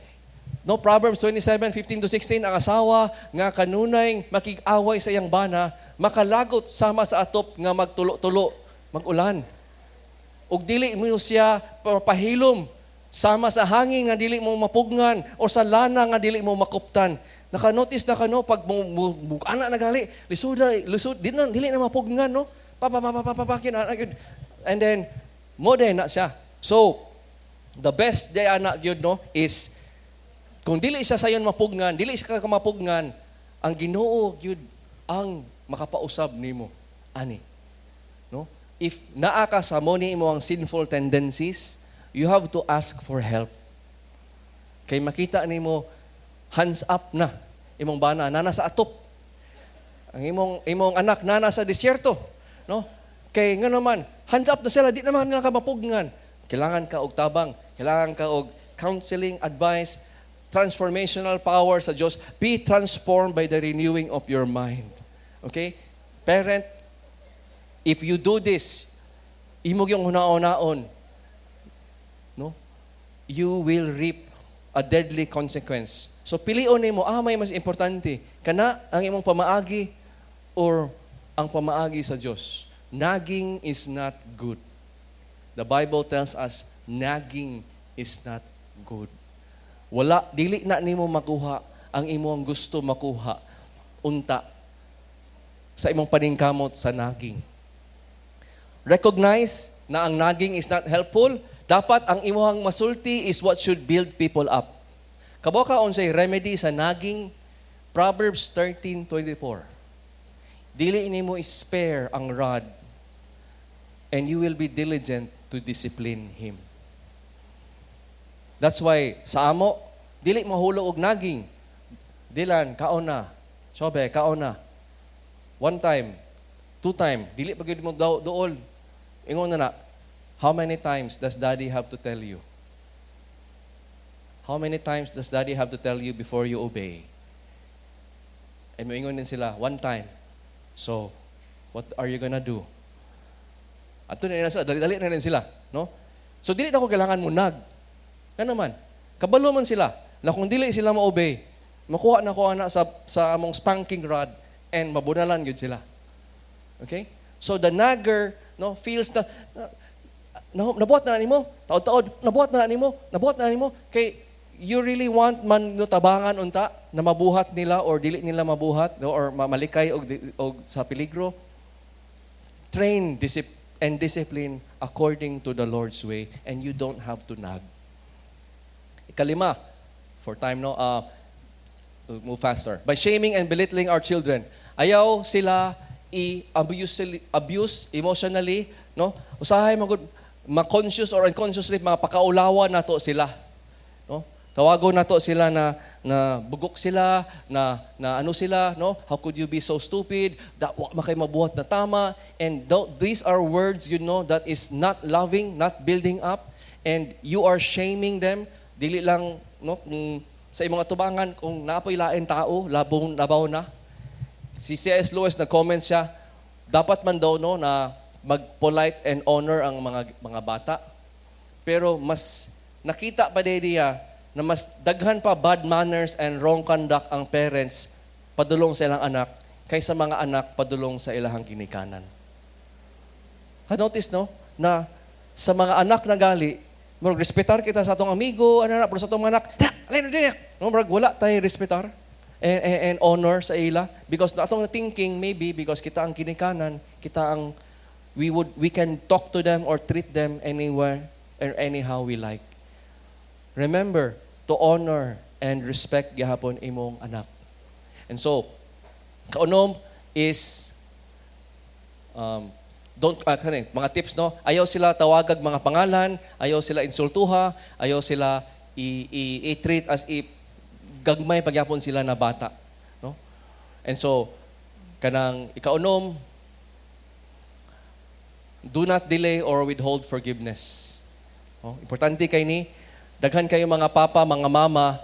no, Proverbs 27:15 to 16, ang asawa nga kanunay makig-away sa iyang bana makalagot sama sa atop nga magtulo-tulo mag-ulan. Ug dili mo siya pahilom sama sa hangin nga dili mo mapugngan o sa lana nga dili mo makuptan. Naka-notice na ka, no, pag mo ana na gali, lisod na, lisod, di na, dili na mapugngan, no? Pa, pa, pa, pa, pa, pa, pa, kina, gyud. And then, mo din na siya. So, the best day ana gyud, no, is kung dili siya sayon mapugngan, dili siya ka mapugngan, ang Ginoo gyud ang makapausab nimo ani. No? If naa ka sa mo ni imo ang sinful tendencies, you have to ask for help. Kay makita nimo hands up na imong bana nana sa atop. Ang imong anak nana sa disyerto, no? Kay nga naman, hands up na sila, di naman nila ka mapugngan. Kailangan ka og tabang, kailangan ka og counseling, advice, transformational power sa Diyos. Be transformed by the renewing of your mind. Okay? Parent, if you do this, imo yung hunaon-naon, no? You will reap a deadly consequence. So pilion nimo, may mas importante, kana ang imong pamaagi or ang pamaagi sa Dios. Nagging is not good. The Bible tells us nagging is not good. Wala, dili na nimo makuha ang imong gusto makuha unta sa imong paningkamot sa nagging. Recognize na ang nagging is not helpful. Dapat ang imong masulti is what should build people up. Kabaw ka unsay remedy sa nagging? Proverbs 13:24. Dili nimo spare ang rod and you will be diligent to discipline him. That's why sa amo dili mahulog og nagging. Dilan, kaon na. Sobe, kaon na. One time, two time, dili pa gyud mo daw duol. Ingon na na, "How many times does Daddy have to tell you? How many times does Daddy have to tell you before you obey?" And moingon din sila, "One time." "So, what are you gonna do?" Ato na sila, dali-dali na rin sila. No? So, dili na ko kailangan mo nag. Nga naman, kabalo man sila na kung dili sila ma-obey, makuha na ko ana sa among spanking rod and mabunalan gyud sila. Okay? So the nagger, no, feels na nabuhat na nimo, taod-taod, nabuhat na nimo, nabuhat na nimo kay you really want man, no, tabangan unta na mabuhat nila or dili nila mabuhat, no, or malikay og sa peligro. Train and discipline according to the Lord's way and you don't have to nag. Ikalima, for time, no, move faster. By shaming and belittling our children. Ayaw sila i-abuse abuse emotionally, no? Usahay magud ma-conscious or unconsciously mga pakaulawan nato sila, no? Tawagon nato sila na bugok sila, na ano sila, no? "How could you be so stupid? That wa makay mabuhat na tama." And these are words that is not loving, not building up, and you are shaming them. Dili lang, no, kung sa imong atubangan kung napoy lain tao, labong labaw na. Si C.S. Lewis, nag-comment siya, dapat man daw, no, na mag-polite and honor ang mga bata. Pero mas nakita pa din niya na mas daghan pa bad manners and wrong conduct ang parents padulong sa ilang anak kaysa mga anak padulong sa ilahang ginikanan. Ka-notice, no, na sa mga anak na gali, Murag respetar kita sa atong amigo, ano na, pero sa atong mga anak, "Ta, alay na din." No, murag wala tayo respetar and honor sa ila because na atong thinking, maybe because kita ang ginikanan, kita ang we can talk to them or treat them anywhere or anyhow we like. Remember to honor and respect gihapon imong anak. And so, kaunom is don't kani, mga tips, no, ayaw sila tawagag mga pangalan, ayaw sila insultuha, ayaw sila i-treat as if gagmay pagyapon sila na bata, no? And so kanang ikaunom, do not delay or withhold forgiveness, no? Importante kay ni daghan kayo mga papa, mga mama,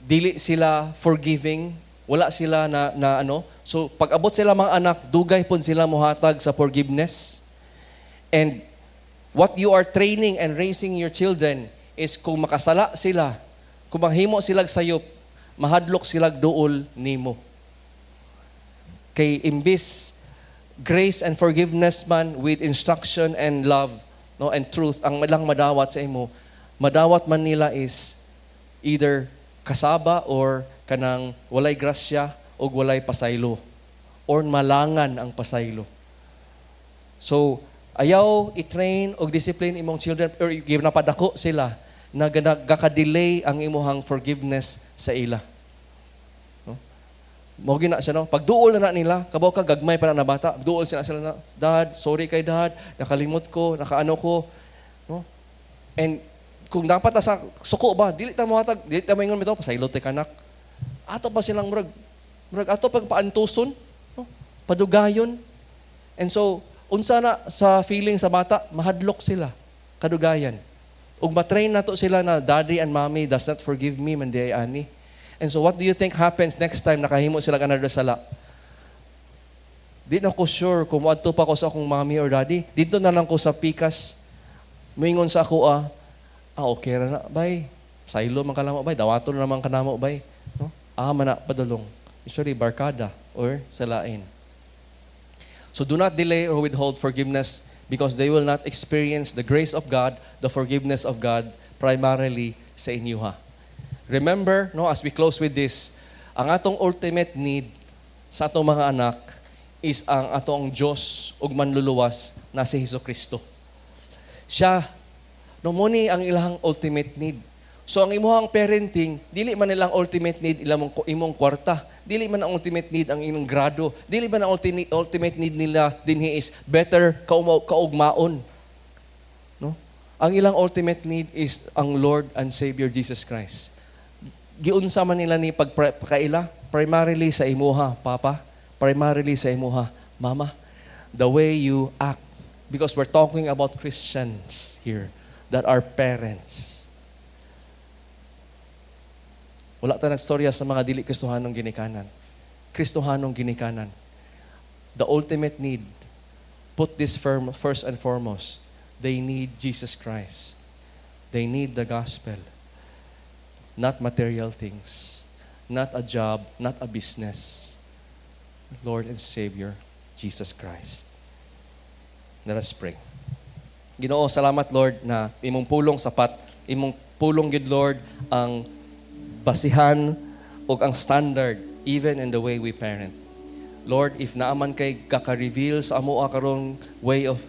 dili sila forgiving, wala sila na ano. So pag abot sila mga anak, dugay pud sila mohatag sa forgiveness. And what you are training and raising your children is kung makasala sila, kung mahimo sila sayop, mahadlok sila duol nimo. Kay imbis grace and forgiveness man with instruction and love, no, and truth ang ilang madawat sa imo, madawat man nila is either kasaba or kanang walay grasya o walay pasaylo or malangan ang pasaylo. So, ayaw i-train o discipline imong children or napadako sila na gaka-delay ang imuhang forgiveness sa ila. No? Mao gina siya, no? Pag duol na nila, kabaw ka gagmay pa na bata, duol sila sila na, "Dad, sorry kay Dad, nakalimot ko, nakaano ko." No? And kung dapat ta sa suko ba, dili ta mohatag, dili ta moingon bitaw, "Pasaylo te kanak." Ato pa silang murag ato pag paantuson, no? Padugayon. And so, unsa na sa feeling sa bata, mahadlok sila kadugayan. Ug matrain nato sila na daddy and mommy does not forgive me man di ay ani. And so what do you think happens next time nakahimo sila another sala? Di na ko sure kung moadto pa ko sa akong mommy or daddy. Dito na lang ko sa pikas. Moingon sa ako, ah, okay ra na, bay. Saylo man kanamo, bay. Dawaton na naman kanamo, bay. No? Ah, man na padulong. Usually, barkada or sa lain. So do not delay or withhold forgiveness because they will not experience the grace of God, the forgiveness of God, primarily sa inyo ha. Remember, no, as we close with this, ang atong ultimate need sa atong mga anak is ang atong Diyos ug manluluwas na si Hesus Kristo. Siya, no, mo ni ang ilang ultimate need. So ang imuhang parenting, dili man nilang ultimate need ilang imong kwarta. Dili man ang ultimate need ang imong grado. Dili man ang ultimate need nila dinhi is better kaugmaon. No? Ang ilang ultimate need is ang Lord and Savior Jesus Christ. Giunsa man nila ni pagpakaila, primarily sa imuha, papa, primarily sa imuha, mama. The way you act, because we're talking about Christians here that are parents. Wala ta nagstorya sa mga dili Kristohanong ginikanan. Kristohanong ginikanan. The ultimate need, put this firm, first and foremost, they need Jesus Christ. They need the gospel. Not material things. Not a job, not a business. Lord and Savior, Jesus Christ. Let us pray. Ginoo, salamat, Lord, na imong pulong sapat, imong pulong gid, Lord, ang basihan o ang standard even in the way we parent. Lord, if naaman kay kaka-reveal sa amoa karong way of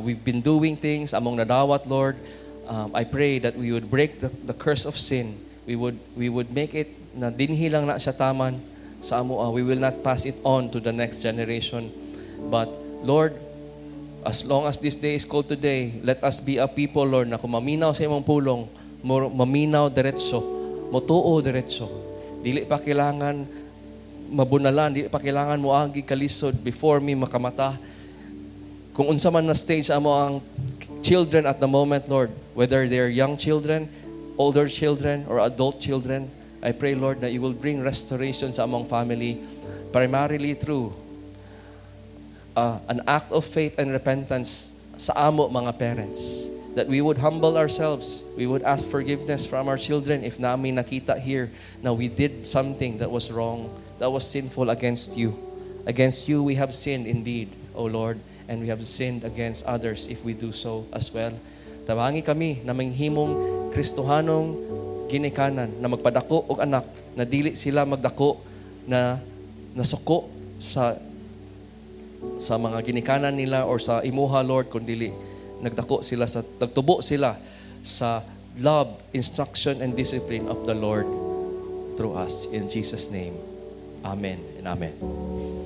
we've been doing things among nadawat, Lord, I pray that we would break the curse of sin. We would make it na dinhi lang na siya taman sa amoa. We will not pass it on to the next generation. But Lord, as long as this day is called today, let us be a people, Lord, na kung maminaw sa imong pulong, maminaw diretso, motuo diretso. Dili pa kailangan mabunalan, dili pa kailangan moagi kalisod before me makamata. Kung unsa man na stage amo ang children at the moment, Lord, whether they're young children, older children, or adult children, I pray, Lord, that you will bring restoration sa among family, primarily through an act of faith and repentance sa amo mga parents. That we would humble ourselves, we would ask forgiveness from our children if namin nakita here na we did something that was wrong, that was sinful against you. Against you we have sinned indeed. O Lord, and we have sinned against others if we do so as well. Tabangi kami na manghimong Kristohanong ginikanan na magpadako og anak na dili sila magdako na nasuko sa mga ginikanan nila or sa imuha, Lord, kundi nagdako sila sa nagtubo sila sa love, instruction and discipline of the Lord through us. In Jesus' name. Amen and amen.